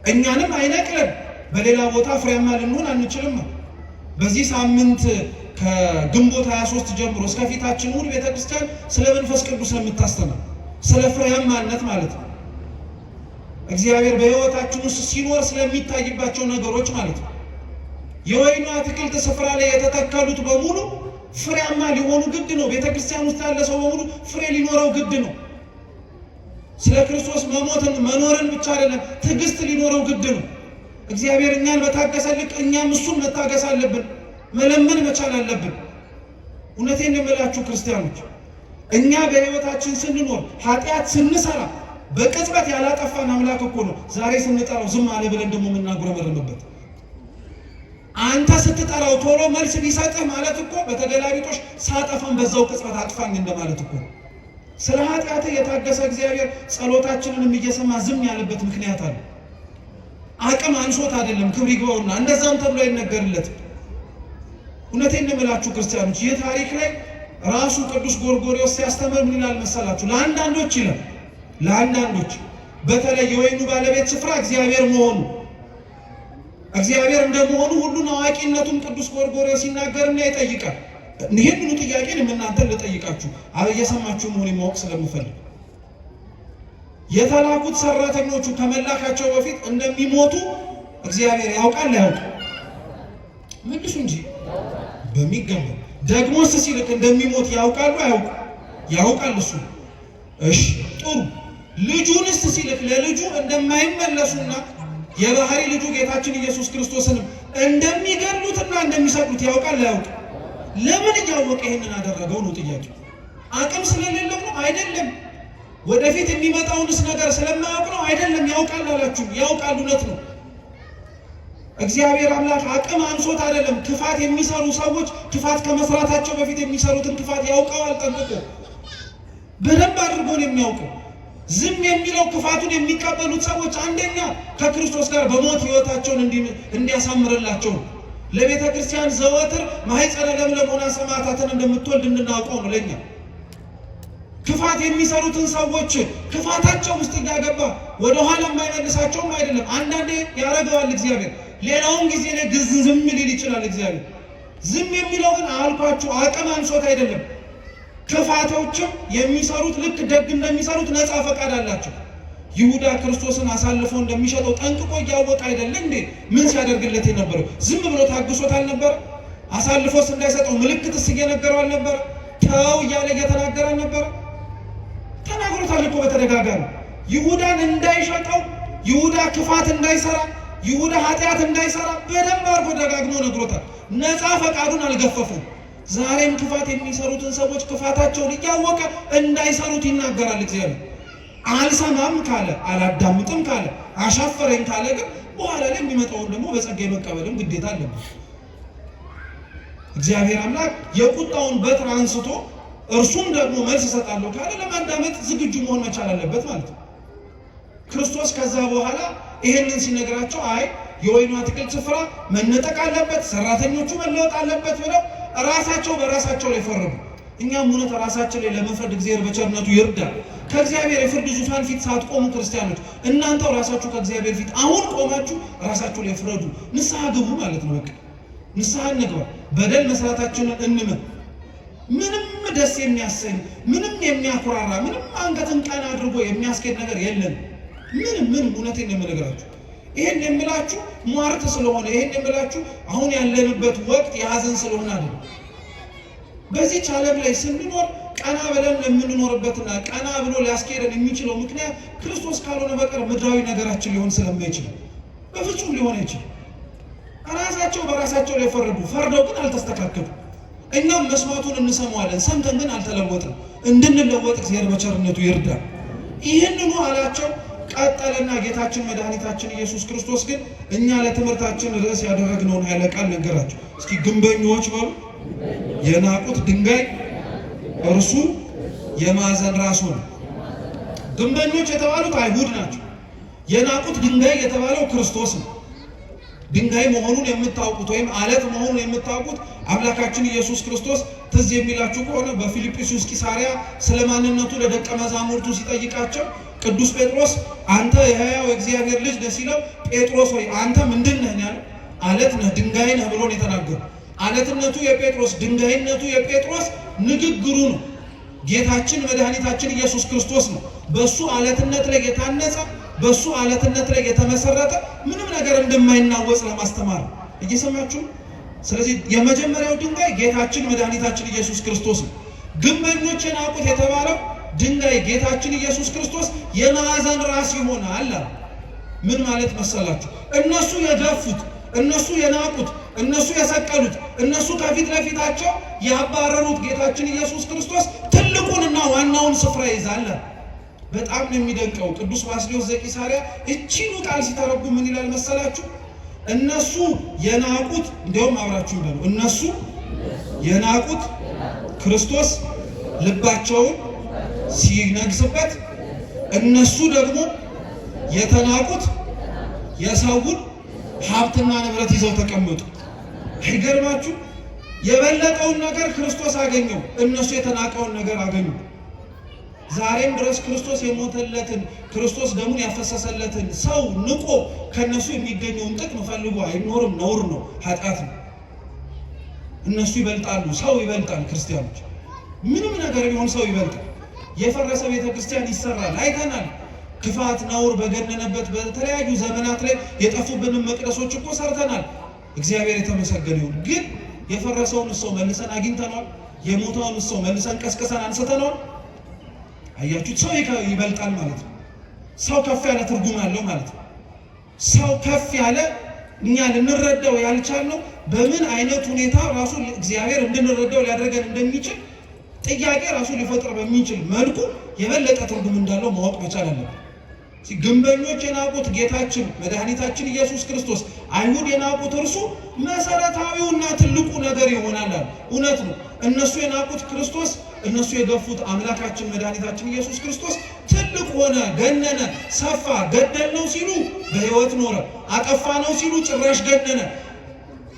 እኛንም አይነቅለን። በሌላ ቦታ ፍሬያማ ልንሆን አንችልም። በዚህ ሳምንት ከግንቦት 23 ጀምሮ እስከ ፊታችን እሑድ ቤተክርስቲያን ስለ መንፈስ ቅዱስ ነው የምታስተምር፣ ስለ ፍሬያማነት ማለት ነው። እግዚአብሔር በሕይወታችን ውስጥ ሲኖር ስለሚታይባቸው ነገሮች ማለት ነው። የወይኑ አትክልት ስፍራ ላይ የተተከሉት በሙሉ ፍሬያማ ሊሆኑ ግድ ነው። ቤተክርስቲያን ውስጥ ያለ ሰው በሙሉ ፍሬ ሊኖረው ግድ ነው። ስለ ክርስቶስ መሞትን መኖርን ብቻ አይደለም፣ ትዕግስት ሊኖረው ግድ ነው። እግዚአብሔር እኛን በታገሰ ልክ እኛም እሱን መታገስ አለብን፣ መለመን መቻል አለብን። እውነቴን የምላችሁ ክርስቲያኖች፣ እኛ በሕይወታችን ስንኖር ኃጢአት ስንሰራ በቅጽበት ያላጠፋን አምላክ እኮ ነው ዛሬ ስንጠራው ዝም አለ ብለን ደግሞ የምናጉረመርምበት። አንተ ስትጠራው ቶሎ መልስ ሊሰጥህ ማለት እኮ በተገላቢጦሽ ሳጠፋን በዛው ቅጽበት አጥፋኝ እንደማለት እኮ ነው። ስለ ኃጢአት የታገሰ እግዚአብሔር ጸሎታችንንም እየሰማ ዝም ያለበት ምክንያት አለ። አቅም አንሶት አይደለም፣ ክብር ይግባውና እንደዛም ተብሎ አይነገርለትም። እውነቴን ነው የምላችሁ ክርስቲያኖች፣ ይህ ታሪክ ላይ ራሱ ቅዱስ ጎርጎርዮስ ሲያስተምር ምን ይላል መሰላችሁ? ለአንዳንዶች ይላል፣ ለአንዳንዶች በተለይ የወይኑ ባለቤት ስፍራ እግዚአብሔር መሆኑ እግዚአብሔር እንደመሆኑ ሁሉን አዋቂነቱን ቅዱስ ጎርጎርዮስ ሲናገርና ይጠይቃል። ይህንኑ ጥያቄን እናንተን ልጠይቃችሁ እየሰማችሁ መሆኑን ማወቅ ስለምፈልግ፣ የተላኩት ሰራተኞቹ ከመላካቸው በፊት እንደሚሞቱ እግዚአብሔር ያውቃል አያውቅም? መልሱ እንጂ በሚገባ። ደግሞስ ሲልክ እንደሚሞት ያውቃሉ አያውቁም? ያውቃል እሱ። እሺ ጥሩ። ልጁንስ ሲልክ ለልጁ እንደማይመለሱና የባህሪ ልጁ ጌታችን ኢየሱስ ክርስቶስንም እንደሚገድሉትና እንደሚሰቅሉት ያውቃል አያውቅም? ለምን እያወቀ ይሄንን አደረገው ነው ጥያቄው። አቅም ስለሌለው ነው? አይደለም። ወደፊት የሚመጣውንስ ነገር ስለማያውቅ ነው? አይደለም። ያውቃል አላችሁ። ያውቃል፣ እውነት ነው። እግዚአብሔር አምላክ አቅም አንሶት አይደለም። ክፋት የሚሰሩ ሰዎች ክፋት ከመስራታቸው በፊት የሚሰሩትን ክፋት ያውቀዋል ጠንቅቆ፣ በደንብ አድርጎ ነው የሚያውቀው። ዝም የሚለው ክፋቱን የሚቀበሉት ሰዎች አንደኛ ከክርስቶስ ጋር በሞት ሕይወታቸውን እንዲያሳምርላቸው ነው። ለቤተ ክርስቲያን ዘወትር ማኅፀነ ለምለም ሆና ሰማዕታትን እንደምትወልድ እንድናውቀው ነው። ለኛ ክፋት የሚሰሩትን ሰዎች ክፋታቸው ውስጥ እያገባ ወደ ኋላ የማይመልሳቸውም አይደለም። አንዳንዴ ያደርገዋል እግዚአብሔር። ሌላውን ጊዜ ላይ ግዝ ዝም ሊል ይችላል እግዚአብሔር። ዝም የሚለው ግን አልኳችሁ አቅም አንሶት አይደለም። ክፋቶችም የሚሰሩት ልክ ደግ እንደሚሰሩት ነፃ ፈቃድ አላቸው። ይሁዳ ክርስቶስን አሳልፎ እንደሚሸጠው ጠንቅቆ እያወቀ አይደለ እንዴ? ምን ሲያደርግለት የነበረው? ዝም ብሎ ታግሶት አልነበረ? አሳልፎስ እንዳይሰጠው ምልክትስ እየነገረው አልነበረ? ተው እያለ እየተናገረ አልነበረ? ተናግሮታል እኮ በተደጋጋሚ። ይሁዳን እንዳይሸጠው፣ ይሁዳ ክፋት እንዳይሰራ፣ ይሁዳ ኃጢአት እንዳይሰራ በደንብ አድርጎ ደጋግሞ ነግሮታል። ነፃ ፈቃዱን አልገፈፉም። ዛሬም ክፋት የሚሰሩትን ሰዎች ክፋታቸውን እያወቀ እንዳይሰሩት ይናገራል እግዚአብሔር። አልሰማም ካለ፣ አላዳምጥም ካለ፣ አሻፈረኝ ካለ ግን በኋላ ላይ የሚመጣውን ደግሞ በጸጋ የመቀበልም ግዴታ አለበት። እግዚአብሔር አምላክ የቁጣውን በትር አንስቶ እርሱም ደግሞ መልስ እሰጣለሁ ካለ ለማዳመጥ ዝግጁ መሆን መቻል አለበት ማለት ነው። ክርስቶስ ከዛ በኋላ ይሄንን ሲነግራቸው አይ የወይኑ አትክልት ስፍራ መነጠቅ አለበት፣ ሰራተኞቹ መለወጥ አለበት ብለው ራሳቸው በራሳቸው ላይ ፈረዱ። እኛም እውነት ራሳችን ላይ ለመፍረድ እግዚአብሔር በቸርነቱ ይርዳል። ከእግዚአብሔር የፍርድ ዙፋን ፊት ሳትቆሙ ክርስቲያኖች እናንተው ራሳችሁ ከእግዚአብሔር ፊት አሁን ቆማችሁ ራሳችሁ ላይ ፍረዱ፣ ንስሐ ግቡ ማለት ነው። በቃ ንስሐ እንግባ፣ በደል መስራታችንን እንመን። ምንም ደስ የሚያሰኝ፣ ምንም የሚያኩራራ፣ ምንም አንገትን ቀና አድርጎ የሚያስኬድ ነገር የለም። ምንም ምንም፣ እውነቴን ነው የምነግራችሁ። ይሄን የምላችሁ ሟርት ስለሆነ፣ ይሄን የምላችሁ አሁን ያለንበት ወቅት የሀዘን ስለሆነ አይደለም። በዚህች ዓለም ላይ ስንኖር ቀና ብለን የምንኖርበትና ቀና ብሎ ሊያስኬደን የሚችለው ምክንያት ክርስቶስ ካልሆነ በቀር ምድራዊ ነገራችን ሊሆን ስለማይችል በፍጹም ሊሆን አይችልም። ራሳቸው በራሳቸው ላይ ፈረዱ፣ ፈርደው ግን አልተስተካከሉ። እኛም መስማቱን እንሰማዋለን፣ ሰምተን ግን አልተለወጥም። እንድንለወጥ እግዚአብሔር በቸርነቱ ይርዳል። ይህንኑ አላቸው። ቀጠለና ጌታችን መድኃኒታችን ኢየሱስ ክርስቶስ ግን እኛ ለትምህርታችን ርዕስ ያደረግነውን ኃይለ ቃል ነገራቸው። እስኪ ግንበኞች በሉ። የናቁት ድንጋይ እርሱ የማዕዘን ራስ ሆነ። ግንበኞች የተባሉት አይሁድ ናቸው። የናቁት ድንጋይ የተባለው ክርስቶስ ነው። ድንጋይ መሆኑን የምታውቁት ወይም አለት መሆኑን የምታውቁት አምላካችን ኢየሱስ ክርስቶስ ትዝ የሚላችሁ ከሆነ በፊልጵስዩስ ቂሳሪያ ስለ ማንነቱ ለደቀ መዛሙርቱ ሲጠይቃቸው ቅዱስ ጴጥሮስ አንተ የሕያው የእግዚአብሔር ልጅ ነህ ሲለው፣ ጴጥሮስ ሆይ አንተ ምንድን ነህ ያለው? አለት ነህ፣ ድንጋይ ነህ ብሎ ነው የተናገረው። አለትነቱ የጴጥሮስ ድንጋይነቱ የጴጥሮስ ንግግሩ ነው። ጌታችን መድኃኒታችን ኢየሱስ ክርስቶስ ነው። በእሱ አለትነት ላይ የታነጸ፣ በእሱ አለትነት ላይ የተመሰረተ ምንም ነገር እንደማይናወጽ ለማስተማር እየሰማችሁ። ስለዚህ የመጀመሪያው ድንጋይ ጌታችን መድኃኒታችን ኢየሱስ ክርስቶስ ነው። ግንበኞች የናቁት የተባለው ድንጋይ ጌታችን ኢየሱስ ክርስቶስ የማዕዘን ራስ ይሆናል አለ። ምን ማለት መሰላችሁ? እነሱ የገፉት፣ እነሱ የናቁት፣ እነሱ የሰቀሉት፣ እነሱ ከፊት ለፊታቸው ያባረሩት ጌታችን ኢየሱስ ክርስቶስ ትልቁንና ዋናውን ስፍራ ይዛል። በጣም ነው የሚደንቀው። ቅዱስ ባስልዮስ ዘቂሳርያ እቺኑ ቃል ሲተረጉም ምን ይላል መሰላችሁ? እነሱ የናቁት፣ እንዲያውም አብራችሁ በሉ፣ እነሱ የናቁት ክርስቶስ ልባቸውን ሲነግስበት፣ እነሱ ደግሞ የተናቁት የሰውን ሀብትና ንብረት ይዘው ተቀመጡ። አይገርማችሁ? የበለጠውን ነገር ክርስቶስ አገኘው፣ እነሱ የተናቀውን ነገር አገኙ። ዛሬም ድረስ ክርስቶስ የሞተለትን፣ ክርስቶስ ደሙን ያፈሰሰለትን ሰው ንቆ ከነሱ የሚገኘውን ጥቅም ፈልጎ አይኖርም። ነውር ነው፣ ኃጢአት ነው። እነሱ ይበልጣሉ፣ ሰው ይበልጣል። ክርስቲያኖች ምንም ነገር ቢሆን ሰው ይበልጣል። የፈረሰ ቤተ ክርስቲያን ይሰራል፣ አይተናል። ክፋት ነውር በገነነበት በተለያዩ ዘመናት ላይ የጠፉብንን መቅደሶች እኮ ሰርተናል። እግዚአብሔር የተመሰገነ ይሁን። ግን የፈረሰውን ሰው መልሰን አግኝተነዋል። የሞተውን ሰው መልሰን ቀስቅሰን አንስተነዋል። አያችሁት? ሰው ይበልጣል ማለት ነው። ሰው ከፍ ያለ ትርጉም አለው ማለት ነው። ሰው ከፍ ያለ እኛ ልንረዳው ያልቻልነው በምን አይነት ሁኔታ ራሱ እግዚአብሔር እንድንረዳው ሊያደርገን እንደሚችል ጥያቄ ራሱ ሊፈጥር በሚችል መልኩ የበለጠ ትርጉም እንዳለው ማወቅ መቻል አለብን። ግንበኞች የናቁት ጌታችን መድኃኒታችን ኢየሱስ ክርስቶስ፣ አይሁድ የናቁት እርሱ መሰረታዊውና ትልቁ ነገር ይሆናል። እውነት ነው። እነሱ የናቁት ክርስቶስ፣ እነሱ የገፉት አምላካችን መድኃኒታችን ኢየሱስ ክርስቶስ ትልቅ ሆነ፣ ገነነ፣ ሰፋ። ገደል ነው ሲሉ በሕይወት ኖረ፣ አጠፋ ነው ሲሉ ጭራሽ ገነነ።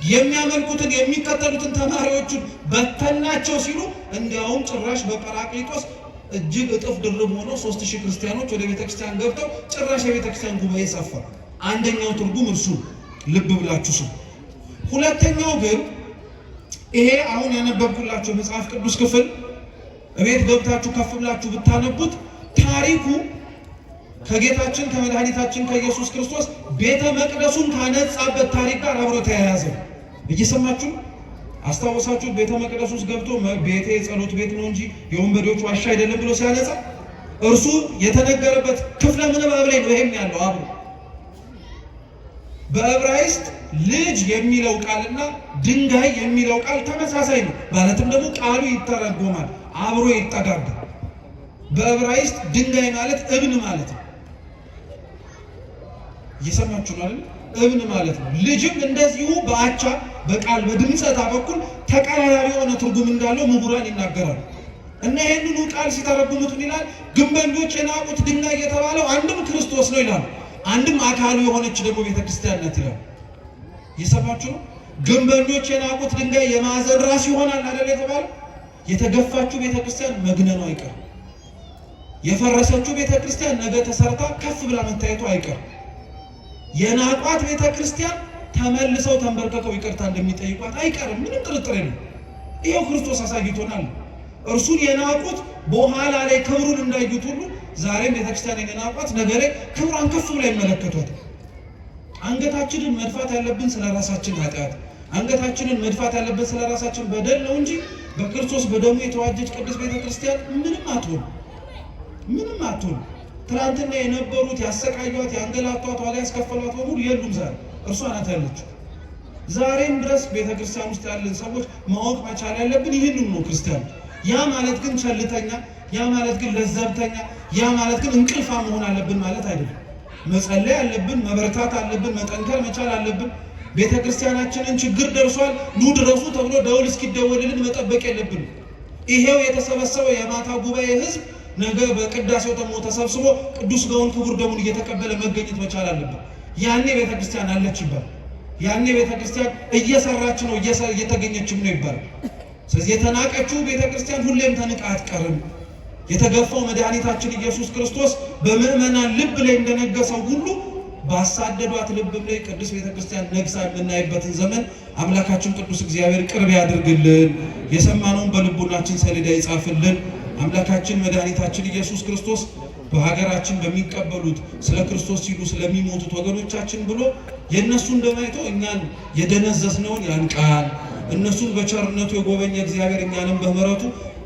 የሚያመልኩትን የሚከተሉትን ተማሪዎቹን በተናቸው ሲሉ እንዲያውም ጭራሽ በጰራቅሊጦስ እጅግ እጥፍ ድርብ ሆኖ 3000 ክርስቲያኖች ወደ ቤተክርስቲያን ገብተው ጭራሽ የቤተክርስቲያን ጉባኤ ሰፋ። አንደኛው ትርጉም እርሱ፣ ልብ ብላችሁ ስሙ። ሁለተኛው ግን ይሄ አሁን ያነበብኩላችሁ መጽሐፍ ቅዱስ ክፍል እቤት ገብታችሁ ከፍ ብላችሁ ብታነቡት ታሪኩ ከጌታችን ከመድኃኒታችን ከኢየሱስ ክርስቶስ ቤተ መቅደሱን ካነጻበት ታሪክ ጋር አብሮ ተያያዘ። እየሰማችሁ አስታወሳችሁ? ቤተ መቅደስ ውስጥ ገብቶ ቤቴ የጸሎት ቤት ነው እንጂ የወንበዴዎች ዋሻ አይደለም ብሎ ሲያነጻ እርሱ የተነገረበት ክፍለ ምንባብ ላይ ነው። ይሄም ያለው አብሮ በዕብራይስጥ ልጅ የሚለው ቃልና ድንጋይ የሚለው ቃል ተመሳሳይ ነው። ማለትም ደግሞ ቃሉ ይተረጎማል፣ አብሮ ይጠጋጋል። በዕብራይስጥ ድንጋይ ማለት እብን ማለት ነው። እየሰማችሁ ነው አይደል? እብን ማለት ነው። ልጅም እንደዚሁ በአቻ በቃል በድምፀታ በኩል ተቀራራቢ የሆነ ትርጉም እንዳለው ምሁራን ይናገራሉ። እና ይህንኑ ቃል ሲተረጉሙት ምን ይላል? ግንበኞች የናቁት ድንጋይ የተባለው አንድም ክርስቶስ ነው ይላሉ፣ አንድም አካሉ የሆነች ደግሞ ቤተክርስቲያን ናት ይላሉ። እየሰማችሁ ነው። ግንበኞች የናቁት ድንጋይ የማዕዘን ራስ ይሆናል አይደል የተባለው? የተገፋችው ቤተክርስቲያን መግነኑ አይቀርም። የፈረሰችው ቤተክርስቲያን ነገ ተሰርታ ከፍ ብላ መታየቱ አይቀርም። የናቋት ቤተክርስቲያን ተመልሰው ተንበርከከው ይቅርታ እንደሚጠይቋት አይቀርም። ምንም ጥርጥር የለም። ይኸው ክርስቶስ አሳይቶናል። እርሱን የናቁት በኋላ ላይ ክብሩን እንዳዩት ሁሉ ዛሬም ቤተክርስቲያን የናቋት ነገ ላይ ክብሯን ከፍ ብላ ይመለከቷታል። አንገታችንን መድፋት ያለብን ስለ ራሳችን ኃጢአት፣ አንገታችንን መድፋት ያለብን ስለ ራሳችን በደል ነው እንጂ በክርስቶስ በደሙ የተዋጀች ቅድስት ቤተክርስቲያን ምንም አትሆን፣ ምንም አትሆን። ትናንትና የነበሩት ያሰቃዩት፣ ያንገላቷት፣ ዋጋ ያስከፈሏት በሙሉ የሉም ዛሬ፣ እርሷ ናት ያለችው። ዛሬም ድረስ ቤተክርስቲያን ውስጥ ያለን ሰዎች ማወቅ መቻል ያለብን ይህንን ነው ክርስቲያኖች። ያ ማለት ግን ቸልተኛ፣ ያ ማለት ግን ለዘብተኛ፣ ያ ማለት ግን እንቅልፋ መሆን አለብን ማለት አይደለም። መጸለይ አለብን፣ መበርታት አለብን፣ መጠንከር መቻል አለብን። ቤተ ክርስቲያናችንን ችግር ደርሷል ኑ ድረሱ ተብሎ ደውል እስኪደወልልን መጠበቅ የለብንም። ይሄው የተሰበሰበው የማታ ጉባኤ ህዝብ ነገ በቅዳሴው ደግሞ ተሰብስቦ ቅዱስ ሥጋውን ክቡር ደሙን እየተቀበለ መገኘት መቻል አለብን። ያኔ ቤተ ክርስቲያን አለች ይባላል። ያኔ ቤተ ክርስቲያን እየሰራች ነው፣ እየተገኘችም ነው ይባላል። ስለዚህ የተናቀችው ቤተ ክርስቲያን ሁሌም ተንቃ አትቀርም። የተገፋው መድኃኒታችን ኢየሱስ ክርስቶስ በምዕመናን ልብ ላይ እንደነገሰው ሁሉ ባሳደዷት ልብም ላይ ቅዱስ ቤተ ክርስቲያን ነግሳ የምናይበትን ዘመን አምላካችን ቅዱስ እግዚአብሔር ቅርብ ያድርግልን። የሰማነውን በልቡናችን ሰሌዳ ይጻፍልን። አምላካችን መድኃኒታችን ኢየሱስ ክርስቶስ በሀገራችን በሚቀበሉት ስለ ክርስቶስ ሲሉ ስለሚሞቱት ወገኖቻችን ብሎ የእነሱን ደም አይቶ እኛን የደነዘዝነውን ያንቃል። እነሱን በቸርነቱ የጎበኘ እግዚአብሔር እኛንም በምሕረቱ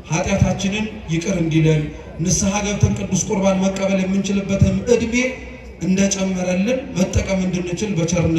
ኃጢአታችንን ይቅር እንዲለን ንስሐ ገብተን ቅዱስ ቁርባን መቀበል የምንችልበትን ዕድሜ እንደጨመረልን መጠቀም እንድንችል በቸርነቱ